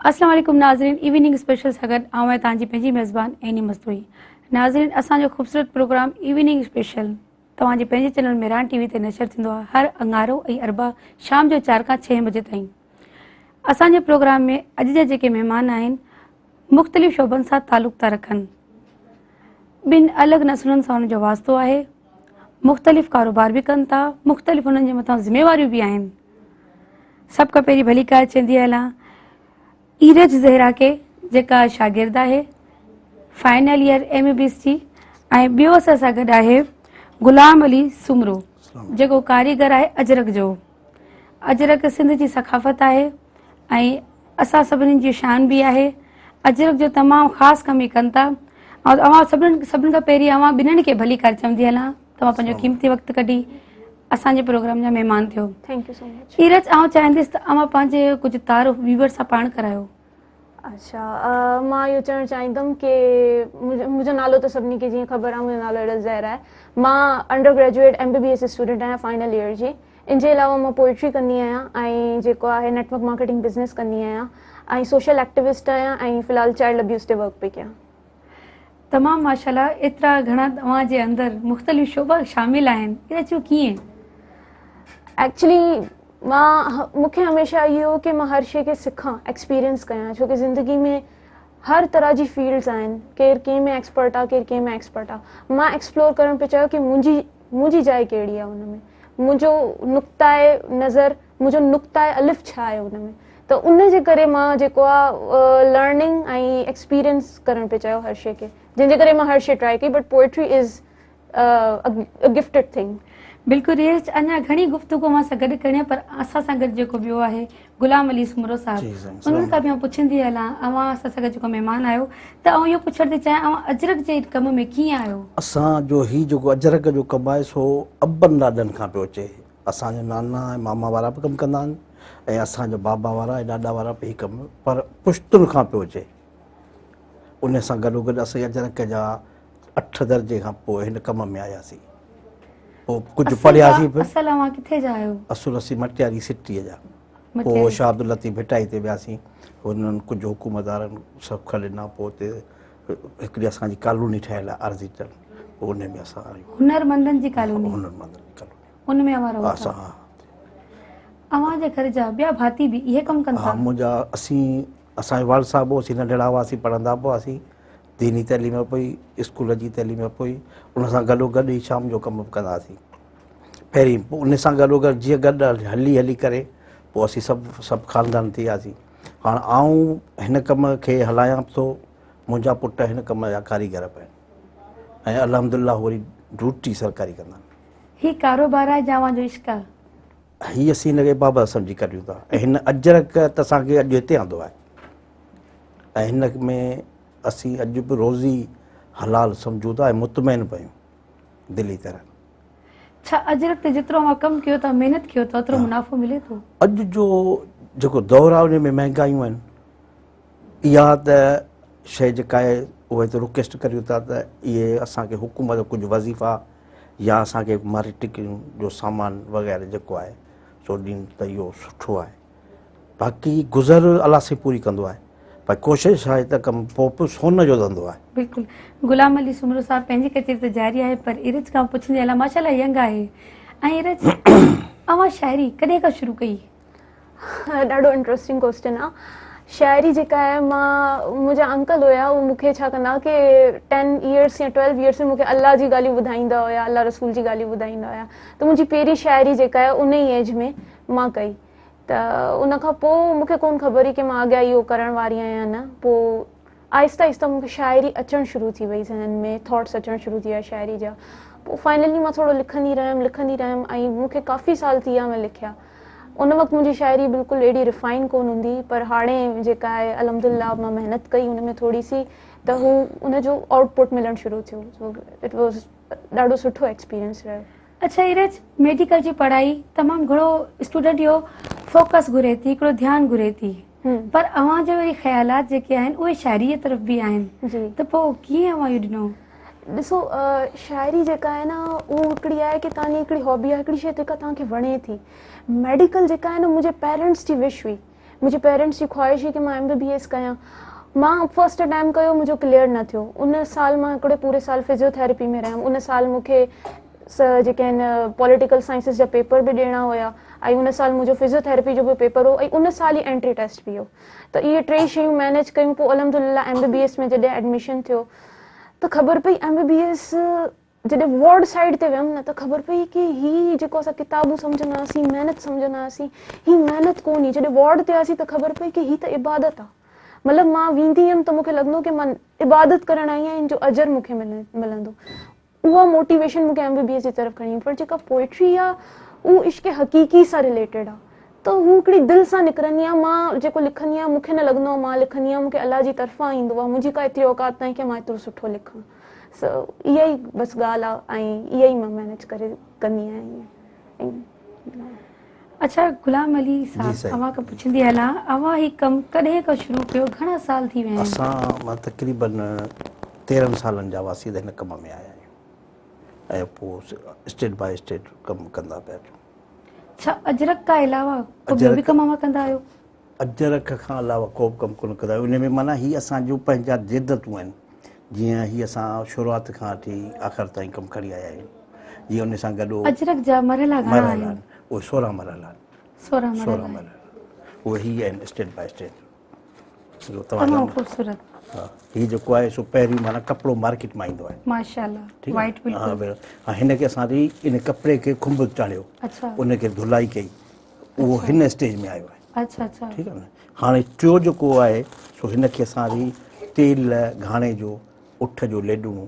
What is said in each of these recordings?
السلام عليڪم ناظرين ايوننگ اسپيشل سان گڏ آئون آهيان توهان جي پنهنجي ميزبان عيني مستوئي. ناظرين اسان جو خوبصورت پروگرام ايوننگ اسپيشل توهان جي پنهنجي چينل مهراڻ ٽي وي تي نشر ٿيندو آهي هر اڱارو ۽ اربع شام جو 4 کان 6 بجي تائين. اسان جي پروگرام ۾ اڄ جا جيڪي مهمان آهن مختلف شعبن سان تعلق ٿا رکن. ٻن الڳ نسلن سان انهن جو واسطو آهي. مختلف ڪاروبار به ڪن ٿا، مختلف انهن جي مٿان ذميواريون به آهن. سڀ کان پهرين ڀليڪار چوندي هلان ايرج زهرا کي جيڪا شاگرد آهي final year M B B S جي ۽ ٻيو اسان سان گڏ آهي غلام علي سومرو جيڪو ڪاريگر آهي اجرڪ جو. اجرڪ سنڌ جي ثقافت آهي ۽ اسان سڀني جي شان به آهي. اجرڪ جو تمام خاص ڪم هي ڪن ٿا. ۽ اوهان سڀني کان پهرين اوهان ٻنهن کي ڀليڪار چوندي هلان. توهان پنهنجو قيمتي وقت ڪڍي اسان جي پروگرام جا مهمان ٿيو. Thank you so much. Iraj آئون چاهينديس ته اوهان پنهنجي ڪجهه تعارف ويور سان پاڻ ڪرايو. اڇا مان اهو چوڻ چاهيندم ڪي منهنجو نالو ته سڀني کي جيئن خبر آهي منهنجو نالو ايرج زهرا آهي. مان under graduate M B B S student آهيان فائنل ايئر جي. ان جي علاوه مان پوئٽري ڪندي آهيان ۽ جيڪو آهي نيٽ ورڪ مارڪيٽنگ بزنس ڪندي آهيان ۽ سوشل ايڪٽيوسٽ آهيان ۽ في الحال چائلڊ ابيوز تي ورڪ پئي ڪيان. تمام ماشاءالله ايترا گهڻا توهان جي اندر مختلف شعبا شامل آهن اهي اچيو ڪيئن؟ ايڪچولي مان مونکي هميشه اهو ڪي مان هر شي کي سکان ايڪسپيرينس ڪيان ڇو ڪي زندگي ۾ هر طرح جي فيلڊز آهن ڪير ڪنهن ۾ ايڪسپرٽ آ ڪير ڪنهن ۾ ايڪسپرٽ آ مان ايڪسپلور ڪرڻ پئي چاهيو ڪي منهنجي جاء ڪهڙي آ ان ۾ منهنجو نقطه نظر منهنجو نقطه الف ڇا آهي ان ۾ ته ان جي ڪري مان جيڪو آ لرننگ ۽ ايڪسپيرينس ڪرڻ پئي چاهيو هر شي کي جنهن جي ڪري مان هر شي ٽرائي ڪئي but poetry is a gifted thing. بلڪل ريز اڃا گهڻي گفتگو اوهان سان گڏ ڪرڻي آهي پر اسان سان گڏ جيڪو ٻيو آهي غلام علي سومرو صاحب انهن کان به آئون پڇندي هلان اوهان اسان سان گڏ جيڪو مهمان آهيو ته آئون اهو پڇڻ ٿي چاهيان اوهان اجرڪ جي ڪم ۾ ڪيئن آيو؟ اسان جو هي جيڪو اجرڪ جو ڪم آهي سو ابن ڏاڏن کان پيو اچي اسان جا نانا ۽ ماما وارا به ڪم ڪندا آهن ۽ اسان جا بابا وارا ۽ ڏاڏا وارا به هي ڪم پر پشتن کان پيو اچي ان سان گڏو گڏ اسين اجرڪ جا 8 درجي کان پوء هن ڪم ۾ آياسين. پوء ڪجهه پڙهياسين به. اصل اوهان ڪٿي جا آهيو؟ اصل اسين مٽياري سٽيء جا. پوء شاهه عبداللطيف ڀٽائي تي وياسين. هنن ڪجهه حڪومتدارن سک ڏنا. پوء اتي هڪڙي اسان جي ڪالوني ٺهيل آهي عارضي ٽن. پوء ان ۾ اسان آهيون. هنرمندن جي ڪالوني؟ هنرمندن جي ڪالوني. ان ۾ اوهان رهو ٿا؟ اسان ها. اوهان جي گهر جا ٻيا ڀاتي به اهي ڪم ڪن ٿا؟ ها منهنجا اسين اسان جو والد صاحب هو اسين ننڍڙا هئاسين پڙهندا به هئاسين. ديني تعليم به پئي، اسڪول جي تعليم به پئي، ان سان گڏو گڏ هي شام جو ڪم به ڪندا هئاسين. پهرين پوء ان سان گڏو گڏ جيئن گڏ هلي هلي ڪري پوء اسين سڀ سڀ خاندان ٿي وياسين. هاڻ آئون هن ڪم کي هلايان به ٿو، منهنجا پٽ هن ڪم جا ڪاريگر به آهن ۽ الحمدلله وري ڊيوٽي سرڪاري ڪندا آهن. هي ڪاروبار آهي يا اوهان جو عشق آهي؟ هي اسين هن کي عبادت سمجهي ڪريون ٿا ۽ هن اجرڪ ته اسان کي اڄ هتي آندو آهي ۽ هن ۾ اسين اڄ به روزي حلال سمجهون ٿا ۽ مطمئن به آهيون دلي طرح. ڇا اجرڪ تي جيترو اوهان ڪم ڪيو ٿا، محنت ڪيو ٿا، اوترو منافعو ملي ٿو؟ اڄ جو جيڪو دور آهي ان ۾ مهنگايون آهن، اها ته شيء جيڪا آهي اها هتي رڪويسٽ ڪريون ٿا ته اهي اسان کي حڪومت ڪجهه وظيفا يا اسان کي مارڪيٽنگ جو سامان وغيره جيڪو آهي سو ڏين ته اهو سٺو آهي. باقي گذر الله سائين پوري ڪندو آهي پر ڪوشش آهي ته ڪم پوء به سون جو ڌنڌو آهي. بلڪل غلام علي سومرو صاحب پنهنجي ڪچهري ته جاري آهي پر ارج کان پڇندي هلان ماشاءالله ينگ آهي ۽ ارج اوهان شاعري ڪڏهن کان شروع ڪئي؟ ڏاڍو انٽرسٽنگ ڪوسچن آ. شاعري جيڪا آهي مان منهنجا انڪل هيا هو مون کي ڇا ڪندا ڪي 10 ايئرس يا 12 ايئرس ۾ مون کي الله جي ڳالهيون ٻڌائيندا هيا الله رسول جي ڳالهيون ٻڌائيندا هيا ته منهنجي پهرين شاعري جيڪا آهي ان ئي ايج ۾ مان ڪئي ته ان کان پوء مون کي ڪون خبر هئي ڪي مان اڳيان اهو ڪرڻ واري آهيان يا نه پوء آهستي آهستي مون کي شاعري اچڻ شروع ٿي وئي ذهن ۾ ٿاٽس اچڻ شروع ٿي ويا شاعري جا پوء فائنلي مان ٿورو لکندي رهيم لکندي رهيم ۽ مون کي ڪافي سال ٿي ويا مان لکيا ان وقت منهنجي شاعري بلڪل اهڙي ريفائن ڪون هوندي پر هاڻي جيڪا آهي الحمدلله مان محنت ڪئي ان ۾ ٿوري سي ته هو ان جو آئوٽ پٽ ملڻ شروع ٿيو سو it was ڏاڍو سٺو ايڪسپيرينس رهيو. اڇا ايرج ميڊيڪل جي پڙهائي تمام گهڻو اسٽوڊنٽ جو فوڪس گهري ٿي هڪڙو ڌيان گهري ٿي پر اوهان جا وري خيالات جيڪي آهن اهي شاعري جي طرف به آهن ته پوء ڪيئن اوهان اهو ڏنو؟ ڏسو شاعري جيڪا آهي نه اهو هڪڙي آهي ڪي توهان جي هڪڙي هابي آهي هڪڙي شي جيڪا توهان کي وڻي ٿي ميڊيڪل جيڪا آهي نه منهنجي پيرنٽس جي وش هئي. منهنجي پيرنٽس جي خواهش هئي ڪه مان ايم بي بي ايس ڪيان. مان فرسٽ اٽيمپٽ ڪيو منهنجو ڪليئر نه ٿيو. ان سال مان هڪڙي پوري سال فزيوٿيراپي ۾ رهيم. ان سال مون کي جيڪي آهن پوليٽيڪل سائنسز جا پيپر به ڏيڻا هيا ۽ ان سال منهنجو فزيوٿيراپي جو به پيپر هو ۽ ان سال ئي انٽري ٽيسٽ به هو. ته اهي ٽئي شيون مينيج ڪيون پوء الحمدلله ايم بي بي ايس ۾ جڏهن ايڊميشن ٿيو ته خبر پئي ايم بي بي ايس جڏهن وارڊ سائيڊ تي ويم نه ته خبر پئي ڪي هي جيڪو اسان ڪتابون سمجهندا هئاسين محنت سمجهندا هئاسين هي محنت ڪونهي جڏهن وارڊ تي آياسين ته خبر پئي ڪي هي ته عبادت آ مطلب مان ويندي هيم ته مون کي لڳندو ڪي مان عبادت ڪرڻ آئي آهيان ان جو اجر مون کي ملندو اها موٽيويشن مون کي ايم بي بي ايس جي طرف کڻي وئي پر جيڪا پوئٽري آ اهو عشق حقيقي سان رليٽيڊ آ ته هو هڪڙي دل سان نڪرندي آ مان جيڪو لکندي آهيان مون کي نه لڳندو آ مان لکندي آهيان مون کي الله جي طرفان ايندو آ منهنجي ڪا ايتري اوقات ناهي ڪي مان ايترو سٺو لکان سو اها ئي بس ڳالهه آ ۽ اها ئي مان مينيج ڪري ڪندي آهيان ائين. اڇا غلام علي صاحب اوهان کان پڇندي هلان اوهان هي ڪم ڪڏهن کان شروع ڪيو گهڻا سال ٿي ويا آهن؟ اسان مان تقريبن 13 سالن جا هئاسين ته هن ڪم ۾ آيا آهيون ۽ پوء اسٽيٽ باء اسٽيٽ ڪم ڪندا پيا اچون. ڇا اجرڪ کان علاوه ڪو ٻيو به ڪم اوهان ڪندا آهيو؟ اجرڪ کان علاوه ڪو به ڪم ڪونه ڪندا آهيون. ان ۾ معنيٰ هي اسان جون پنهنجا جدتون آهن. جيئن هي اسان شروعات کان وٺي آخر تائين ڪم کڻي آيا آهيون. جيئن ان سان گڏ اجرڪ جا مرحلا گهڻا آهن؟ اهي 16 مرحلا آهن. 16 مرحلا آهن. اهي هي آهن اسٽيپ باء اسٽيپ. تمام خوبصورت. ها هي جيڪو آهي سو پهرين معنيٰ ڪپڙو مارڪيٽ مان ايندو آهي. ماشاءالله وائٽ بلڪل. ها هن کي اسان وري ان ڪپڙي کي کنڀ چاڙهيو. اڇا. ان کي ڌلائي ڪئي. اهو هن اسٽيج ۾ آيو آهي. اڇا اڇا. ٺيڪ آهي نه. هاڻي ٽيو جيڪو آهي سو هن کي اسان وري تيل گهاڻي جو اٺ جو ليڏوڻو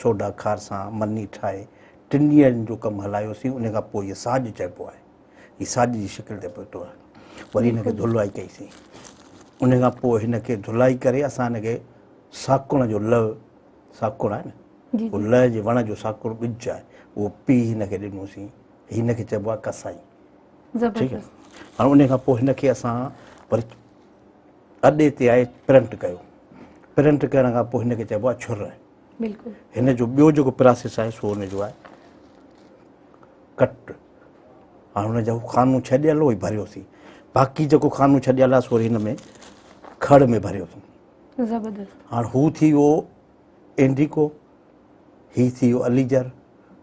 سوڍا کار سان مني ٺاهي ٽن ڏينهن جو ڪم هلايوسين ان کان پوء هي ساڄ چئبو آهي. هي ساڄ جي شڪل تي پهتو آهي. وري هن کي ڌلائي ڪئيسين. ان کان پوء هن کي ڌلائي ڪري اسان هن کي ساڪڻ جو لئه، ساڪڻ آهي نه، اهو لئه جي وڻ جو ساڪڻ ٻج آهي، اهو پيهي هن کي ڏنوسين. هن کي چئبو آهي ڪسائي. ٺيڪ آهي. هاڻي ان کان پوء هن کي اسان وري اڏي تي آئي پرنٽ ڪيو. پرنٽ ڪرڻ کان پوء هن کي چئبو آهي ڇر. بلڪل. هن جو ٻيو جيڪو پراسيس آهي سو هن جو آهي ڪٽ. هاڻي هن جو خانو ڇڏيل هو ڀريوسين، باقي جيڪو خانو ڇڏيل آهي سو وري هن ۾ کڙ ۾ ڀريوسين. زبردست. هاڻي هو ٿي ويو اينڊيڪو، هي ٿي ويو عليجر،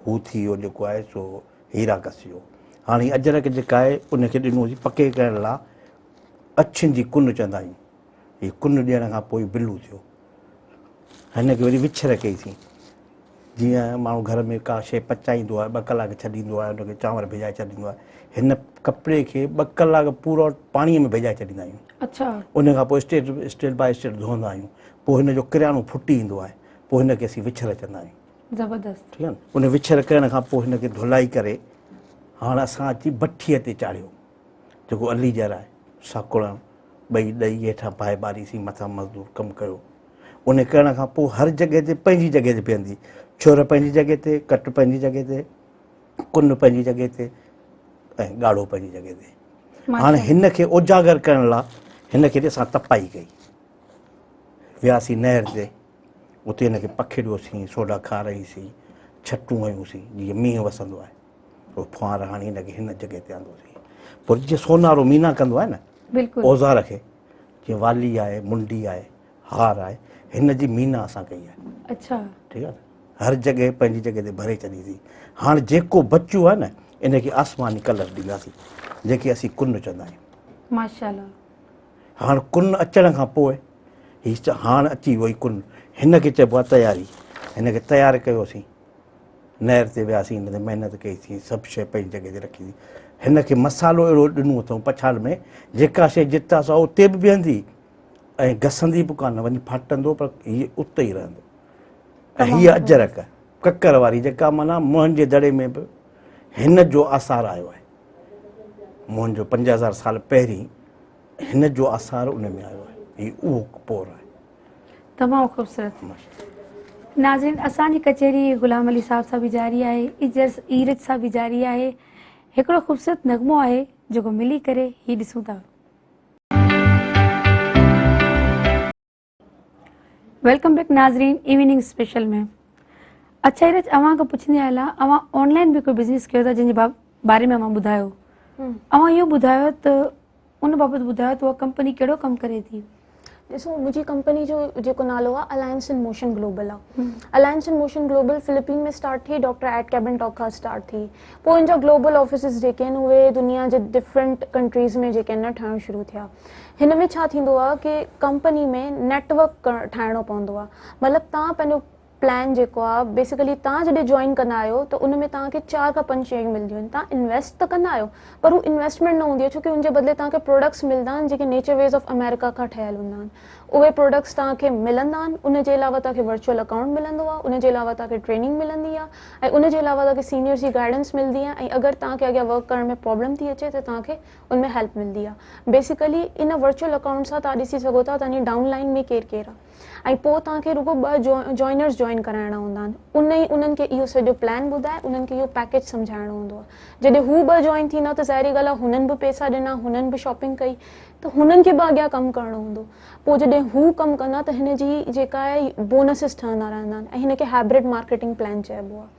هو ٿي ويو جيڪو آهي سو هيرا ڪسيو. هاڻي هي اجرڪ جيڪا آهي ان کي ڏنوسين پڪي ڪرڻ لاء اڇن جي ڪن چوندا آهيون. هي ڪن ڏيڻ کان پوء بلو ٿيو. هن کي وري وڇر ڪئيسين. جيئن ماڻهو گهر ۾ ڪا شيء پچائيندو آهي، ٻه ڪلاڪ ڇڏيندو آهي، ان کي چانور ڀڄائي ڇڏيندو آهي. هن ڪپڙي کي ٻه ڪلاڪ پورو پاڻيء ۾ ڀڄائي ڇڏيندا آهيون. ان کان پوء اسٽيپ باء اسٽيپ ڌوئندا آهيون. پوء هن جو ڪرياڻو ڦٽي ايندو آهي. پوء هن کي اسين وڇر چوندا آهيون. زبردست. ٺيڪ آهي نه. ان وڇر ڪرڻ کان پوء هن کي ڌلائي ڪري هاڻ اسان اچي بٺيء تي چاڙهيو. جيڪو علي جر آهي، ساڪڙڻ ٻئي ڏئي هيٺان باهه ٻاريسين، مٿان مزدور ڪم ڪيو. ان ڪرڻ کان پوء هر جڳهه تي پنهنجي جڳهه تي بيهندي. ڇر پنهنجي جڳهه تي، ڪٽ پنهنجي جڳهه تي، ڪن پنهنجي جڳهه تي ۽ ڳاڙهو پنهنجي جڳهه تي. هاڻي هن کي اجاگر ڪرڻ لاء هن کي اسان تپائي ڪئي. وياسين نهر تي، اتي هن کي پکيڙيوسين، سوڍا کارائيسين، ڇٽون هنيوسين، جيئن مينهن وسندو آهي. پوء ڦوهارا هڻي هن کي هن جڳهه تي آندوسين. پوء جيئن سونارو مينا ڪندو آهي نه، اوزار کي، جيئن والي آهي، منڊي آهي، هار آهي، هن جي مينا اسان ڪئي آهي. ٺيڪ آهي نه، هر جڳهه پنهنجي جڳهه تي ڀري ڇڏيسين. هاڻ جيڪو بچيو آهي نه، ان کي آسماني ڪلر ڏينداسين، جنهن کي اسين ڪن چوندا آهيون. ماشاءالله. هاڻ ڪن اچڻ کان پوء هي هاڻ اچي ويو ڪن، هن کي چئبو آهي تياري. هن کي تيار ڪيوسين، نهر تي وياسين، هن تي محنت ڪئيسين، سڀ شيء پنهنجي جڳهه تي رکيسين. هن کي مصالحو اهڙو ڏنو اٿئون پڇاڙ ۾، جيڪا شيء جت آ سا اتي به بيهندي ۽ گسندي به ڪانه، وڃي ڦاٽندو پر هيء اتي ئي رهندو. ۽ هيء اجرڪ ڪڪر واري جيڪا معنيٰ موهن جي دڙي ۾ به هن جو آثار آيو آهي. موهن جو 5000 سال پهرين هن جو آثار ان ۾ آيو آهي. هي اهو پور آهي. تمام خوبصورت. ناظرين اسان جي ڪچهري غلام علي صاحب سان به جاري آهي، ايرج سان به جاري آهي. هڪڙو خوبصورت نغمو آهي جيڪو ملي ڪري هي ڏسون ٿا. Welcome back ناظرين ايوننگ اسپيشل ۾. اڇا ايرج اوهان کان پڇندي هلان، اوهان آن لائن به ڪوئي بزنس ڪيو ٿا جنهن جي باري ۾ اوهان ٻڌايو. اوهان اهو ٻڌايو ته ان بابت ٻڌايو ته اها ڪمپني ڪهڙو ڪم ڪري ٿي؟ ڏسو منهنجي ڪمپني جو جيڪو نالو آهي الائنس ان موشن گلوبل آهي. Alliance in motion global Philippines ۾ start ٿي ڊاڪٽر ايڊ ڪيبنٽاڪ کان اسٽارٽ ٿي. پوء ان جا گلوبل آفيسز جيڪي آهن اهي دنيا جي ڊفرنٽ ڪنٽريز ۾ جيڪي آهن نه ٺهڻ شروع ٿيا. هن ۾ ڇا ٿيندو آهي ڪي ڪمپني ۾ نيٽ ورڪ ٺاهڻو پوندو آهي. مطلب توهان پنهنجو پلان جيڪو آ بيسيڪلي توهان جڏهن جوائن ڪندا آهيو ته ان ۾ توهان کي 4 کان 5 شيون ملنديون آهن توهان انويسٽ ته ڪندا آهيو پر هو انويسٽمينٽ نه هوندي آهي ڇو ڪي ان جي بدلي توهان کي پروڊڪٽس ملندا آهن جيڪي نيچر ويز آف آمريڪا کان ٺهيل هوندا آهن اهي پروڊڪٽس توهان کي ملندا آهن ان جي علاوه توهان کي ورچوئل اڪائونٽ ملندو آهي ان جي علاوه توهان کي ٽريننگ ملندي آهي ۽ ان جي علاوه توهان کي سينيئرس جي گائيڊنس ملندي آهي ۽ اگر توهان کي اڳيان ورڪ ڪرڻ ۾ پرابلم ٿي اچي ته توهان کي ان ۾ هيلپ ملندي آهي بيسيڪلي ان ورچوئل اڪائونٽ سان توهان ڏسي سگهو ٿا توهان جي ڊائون لائن ۾ ڪير ڪير آهي ۽ پوء توهان کي رڳو ٻه جوائنرز جوائن ڪرائڻا هوندا آهن ان ئي انهن کي اهو سڄو پلان ٻڌائي انهن کي اهو پيڪيج سمجهائڻو هوندو آهي جڏهن هو ٻه جوائن ٿيندا ته ظاهري ڳالهه آهي هنن به پئسا ڏنا هنن به شاپنگ ڪئي ته هنن کي به اڳيان ڪم ڪرڻو هوندو پوء جڏهن هو ڪم ڪندا ته هن جي جيڪا آهي بونسز ٺهندا رهندا آهن ۽ هن کي هائبرڊ مارڪيٽنگ پلان چئبو آهي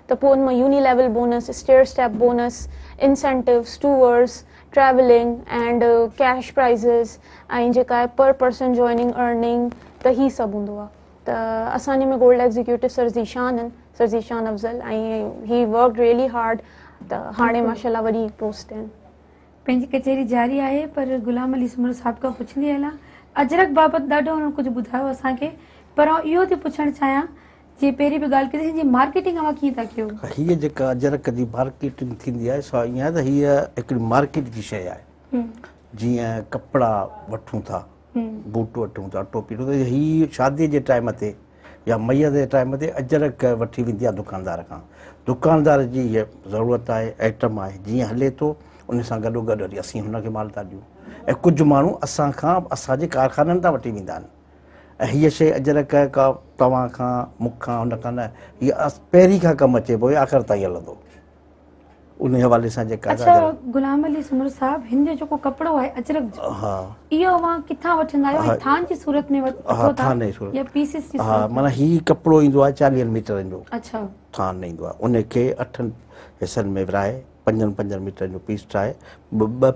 ته پوء ان مان uni level bonus, stair step bonus, incentives, tours, travelling and cash prizes ۽ جيڪا آهي پر پرسن جوائننگ ارننگ ته هي سڀ هوندو آهي ته اسان جي ۾ گولڊ ايگزيڪيوٽو سر ذيشان آهن sir Zeeshan Afzal ۽ he worked really hard ته هاڻي ماشاء الله وڏي پوسٽ تي آهن. پنهنجي ڪچهري جاري آهي پر غلام علي سومرو صاحب کان پڇندي هلان اجرڪ بابت ڏاڍو انهن ڪجهه ٻڌايو اسان کي پر آئون اهو ٿي پڇڻ چاهيان جي پهرين به ڳالهه ڪئي سين جي مارڪيٽنگ اوهان ڪيئن ٿا ڪيو؟ هيء جيڪا اجرڪ جي مارڪيٽنگ ٿيندي آهي سا ائين آهي ته هيء هڪڙي مارڪيٽ جي شيء آهي. جيئن ڪپڙا وٺون ٿا، بوٽ وٺون ٿا، ٽوپي وٺون ٿا، هي شاديء جي ٽائيم تي يا ميت جي ٽائيم تي اجرڪ وٺي ويندي آهي دڪاندار کان. دڪاندار جي هيء ضرورت آهي، آئٽم آهي، جيئن هلي ٿو ان سان گڏو گڏ وري اسين هن کي مال ٿا ڏيون ۽ ڪجهه ماڻهو اسان کان اسان جي ڪارخانن تان وٺي ويندا آهن. ۽ هيء شيء اجرڪ ڪا توهان کان، مون کان، هن کان نه، هيء پهرين کان ڪم اچي پيو، آخر تائين هلندو. انهيء حوالي سان جيڪا اڇا غلام علي سومرو صاحب هن جو جيڪو ڪپڙو آهي اجرڪ جو اهو اوهان ڪٿان وٺندا آهيو ۽ ٿان جي صورت ۾ وٺو ٿا يا پيسز جي صورت ۾؟ معنيٰ هي ڪپڙو ايندو آهي چاليهن ميٽرن جو ٿان ايندو آهي ان کي اٺن حصن ۾ ورهائي پنجن پنجن ميٽرن جو پيس ٺاهي ٻه ٻه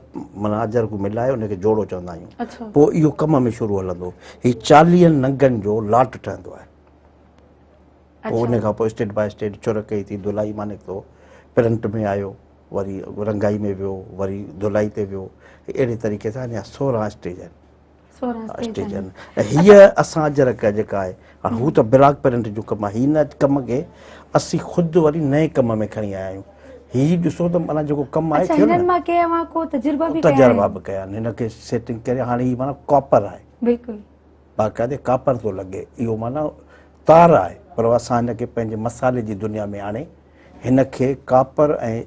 معنيٰ اجرڪون ملائي ان کي جوڙو چوندا آهيون پوء اهو ڪم ۾ شروع هلندو هي چاليهن ننگن جو لاٽ ٺهندو آهي پوء ان کان پوء اسٽيٽ باء اسٽيٽ چرڪ ڪئي ٿي ڌلائي مان نڪتو پرنٽ ۾ آيو وري رنگائي ۾ ويو وري ڌلائي تي ويو اهڙي طريقي سان اڃا 16 اسٽيج آهن 16 اسٽيج آهن ۽ هيء اسان اجرڪ جيڪا آهي هاڻي هو ته بلاڪ پرنٽ جو ڪم آهي هن ڪم کي اسين خود وري نئين ڪم ۾ کڻي آيا آهيون هي ڏسو ته معنيٰ جيڪو ڪم آهي اڇا هنن مان ڪي اوهان ڪو تجربا به ڪيا آهن تجربا به ڪيا آهن هن کي سيٽنگ ڪري هاڻي هي معنيٰ ڪاپر آهي بلڪل باقاعدي ڪاپر ٿو لڳي اهو معنيٰ تار آهي پر اسان هن کي پنهنجي مصالحي جي دنيا ۾ آڻي هن کي ڪاپر ۽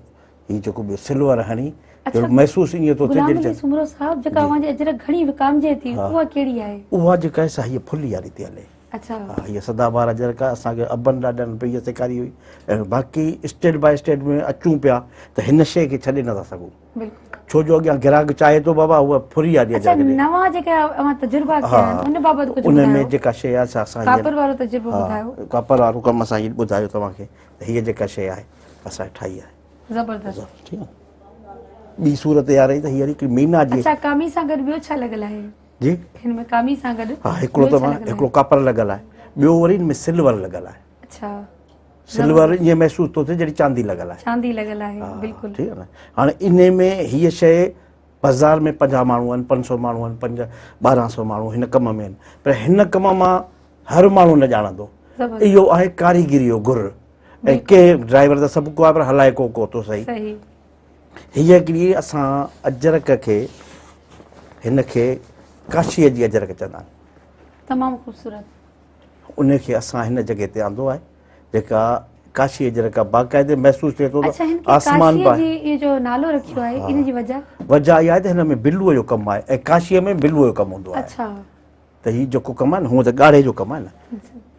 هي جيڪو ٻيو سلور هڻي اڇا محسوس ائين ٿو ٿئي غلام علي سومرو صاحب جيڪا اوهان جي اجرڪ گهڻي وڪامجي ٿي اها ڪهڙي آهي؟ اها جيڪا آهي سا هيء ڦلي واري ٿي هلي. اڇا. ها هيء سدا بهار اجرڪ آهي اسان کي ابن ڏاڏن به هيء سيکاري هئي ۽ باقي اسٽيٽ باء اسٽيٽ ۾ اچون پيا ته هن شيء کي ڇڏي نٿا سگهون. بلڪل. ڇو جو اڳيان گراهڪ چاهي ٿو بابا هوء ڦري واري اڇا اجرڪ ڏي. نوان جيڪا اوهان تجربا ڪيا آهن ان بابت ڪجهه ان ۾ ٻڌايو. جيڪا شيء آهي سا اسان ڪاپر وارو تجربو ٻڌايو. ڪاپر وارو ڪم اسان هي ٻڌايو توهان کي ته هيء جيڪا شيء آهي اسان ٺاهي آهي. زبردست. ٺيڪ آ ٻي صورت اها رهي ته هي هڪڙي مينا جي. اڇا ڪامي سان گڏ ٻيو ڇا لڳل آهي؟ جي هن ۾ ڪامي سان گڏ ها هڪڙو ته هڪڙو ڪاپر لڳل آهي ٻيو وري هن ۾ سلور لڳل آهي. اڇا سلور ائين محسوس ٿو ٿئي جهڙي چاندي لڳل آهي. چاندي لڳل آهي بلڪل. ٺيڪ آ نه هاڻي انهي ۾ هيء شيء بازار ۾ 50 ماڻهو آهن 500 ماڻهو آهن 5 1200 ماڻهو هن ڪم ۾ آهن پر هن ڪم مان هر ماڻهو نه ڄاڻندو اهو آهي ڪاريگري جو گر ۽ ڪنهن ڊرائيور ته سڀ ڪو آهي پر هلائي ڪو ڪو ٿو صحيح. هيء هڪڙي اسان اجرڪ کي هن کي ڪاشيء جي اجرڪ چوندا آهن. تمام خوبصورت. ان کي اسان هن جڳهه تي آندو آهي جيڪا ڪاشي اجرڪ آهي باقاعدي محسوس ٿئي ٿو ته آسمان به آهي. اڇا هن کي ڪاشيء جي جو نالو رکيو آهي ان جي وجه؟ وجه اها آهي ته هن ۾ بلوء جو ڪم آهي ۽ ڪاشيء ۾ بلوء جو ڪم هوندو آهي. اڇا. ته هي جيڪو ڪم آهي نه هونء ته ڳاڙهي جو ڪم آهي نه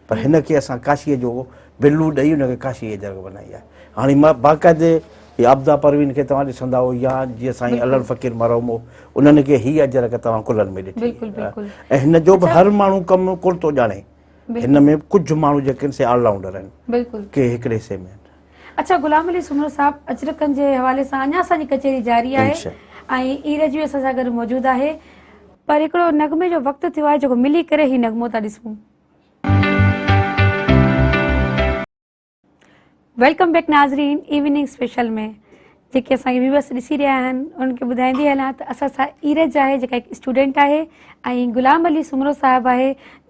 پر هن کي اسان ڪاشيء جو بلو ڏئي ان کي ڪاشيء جي اجرڪ بنائي آهي. هاڻي مان باقاعدي هي عابده پروين کي توهان ڏسندا هو يا جيئن سائين علڻ فقير مرحوم هو انهن کي هي اجرڪ توهان ڪلهن ۾ ڏٺي ۽ هن جو به هر ماڻهو ڪم ڪونه ٿو ڄاڻي هن ۾ ڪجهه ماڻهو جيڪي آهن سي آل رائونڊر آهن ڪي هڪڙي حصي ۾ آهن. اڇا غلام علي سومرو صاحب اجرڪن جي حوالي سان اڃا اسان جي ڪچهري جاري آهي. ۽ ايرج به اسان سان گڏ موجود آهي. پر هڪڙو نغمي جو وقت ٿيو آهي جيڪو ملي ڪري هي نغمو ٿا ڏسون. Welcome back ناظرين ايوننگ اسپيشل ۾ جيڪي اسان کي ويورس ڏسي رهيا آهن انهن کي ٻڌائيندي هلان ته اسان سان ايرج آهي جيڪا هڪ اسٽوڊنٽ آهي ۽ غلام علي سومرو صاحب آهي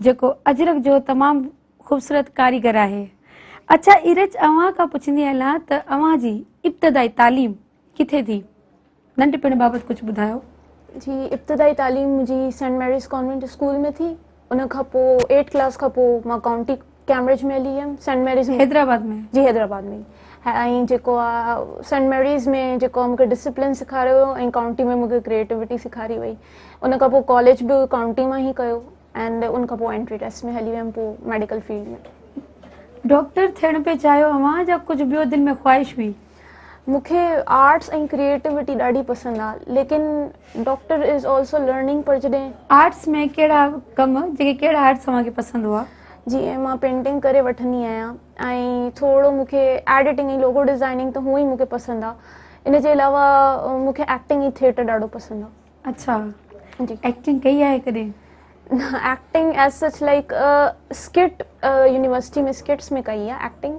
جيڪو اجرڪ جو تمام خوبصورت ڪاريگر آهي. اڇا ايرج اوهان کان پڇندي هلان ته اوهان جي ابتدائي تعليم ڪٿي ٿي؟ ننڍپڻ بابت ڪجهه ٻڌايو. جي ابتدائي تعليم منهنجي سينٽ ميريز ڪانوينٽ اسڪول ۾ ٿي ان کان پوء ايٽ ڪلاس کان پوء مان ڪائونٽي ڪيمبرج ۾ هلي ويم سينٽ ميريز ۾ حيدرآباد ۾ جي حيدرآباد ۾ ۽ جيڪو آ سينٽ ميريز ۾ جيڪو مونکي ڊسپلن سيکاريو ويو ۽ ڪائونٽي ۾ مونکي ڪريٽيوٽي سيکاري وئي ان کان پوء ڪاليج به ڪائونٽي مان ئي ڪيو اينڊ ان کان پوء انٽري ٽيسٽ ۾ هلي ويم پوء ميڊيڪل فيلڊ ۾. ڊاڪٽر ٿيڻ پئي چاهيو اوهان يا ڪجهه ٻيو دل ۾ خواهش هئي؟ مون کي آرٽس ۽ ڪريئيٽوٽي ڏاڍي پسند آ ليڪن ڊاڪٽر is also learning پر جڏهن. آرٽس ۾ ڪهڙا ڪم جيڪي ڪهڙا آرٽس اوهان کي پسند هئا؟ جي مان پينٽنگ ڪري وٺندي آهيان ۽ ٿورو مون کي ايڊيٽنگ ۽ لوگو ڊزائننگ ته هونئن ئي مون کي پسند آ ان جي علاوه مون کي ايڪٽنگ ۽ ٿيٽر ڏاڍو پسند آ. اڇا جي ايڪٽنگ ڪئي آهي ڪڏهن؟ نه acting as such like skit university ۾ skits ۾ ڪئي آهي ايڪٽنگ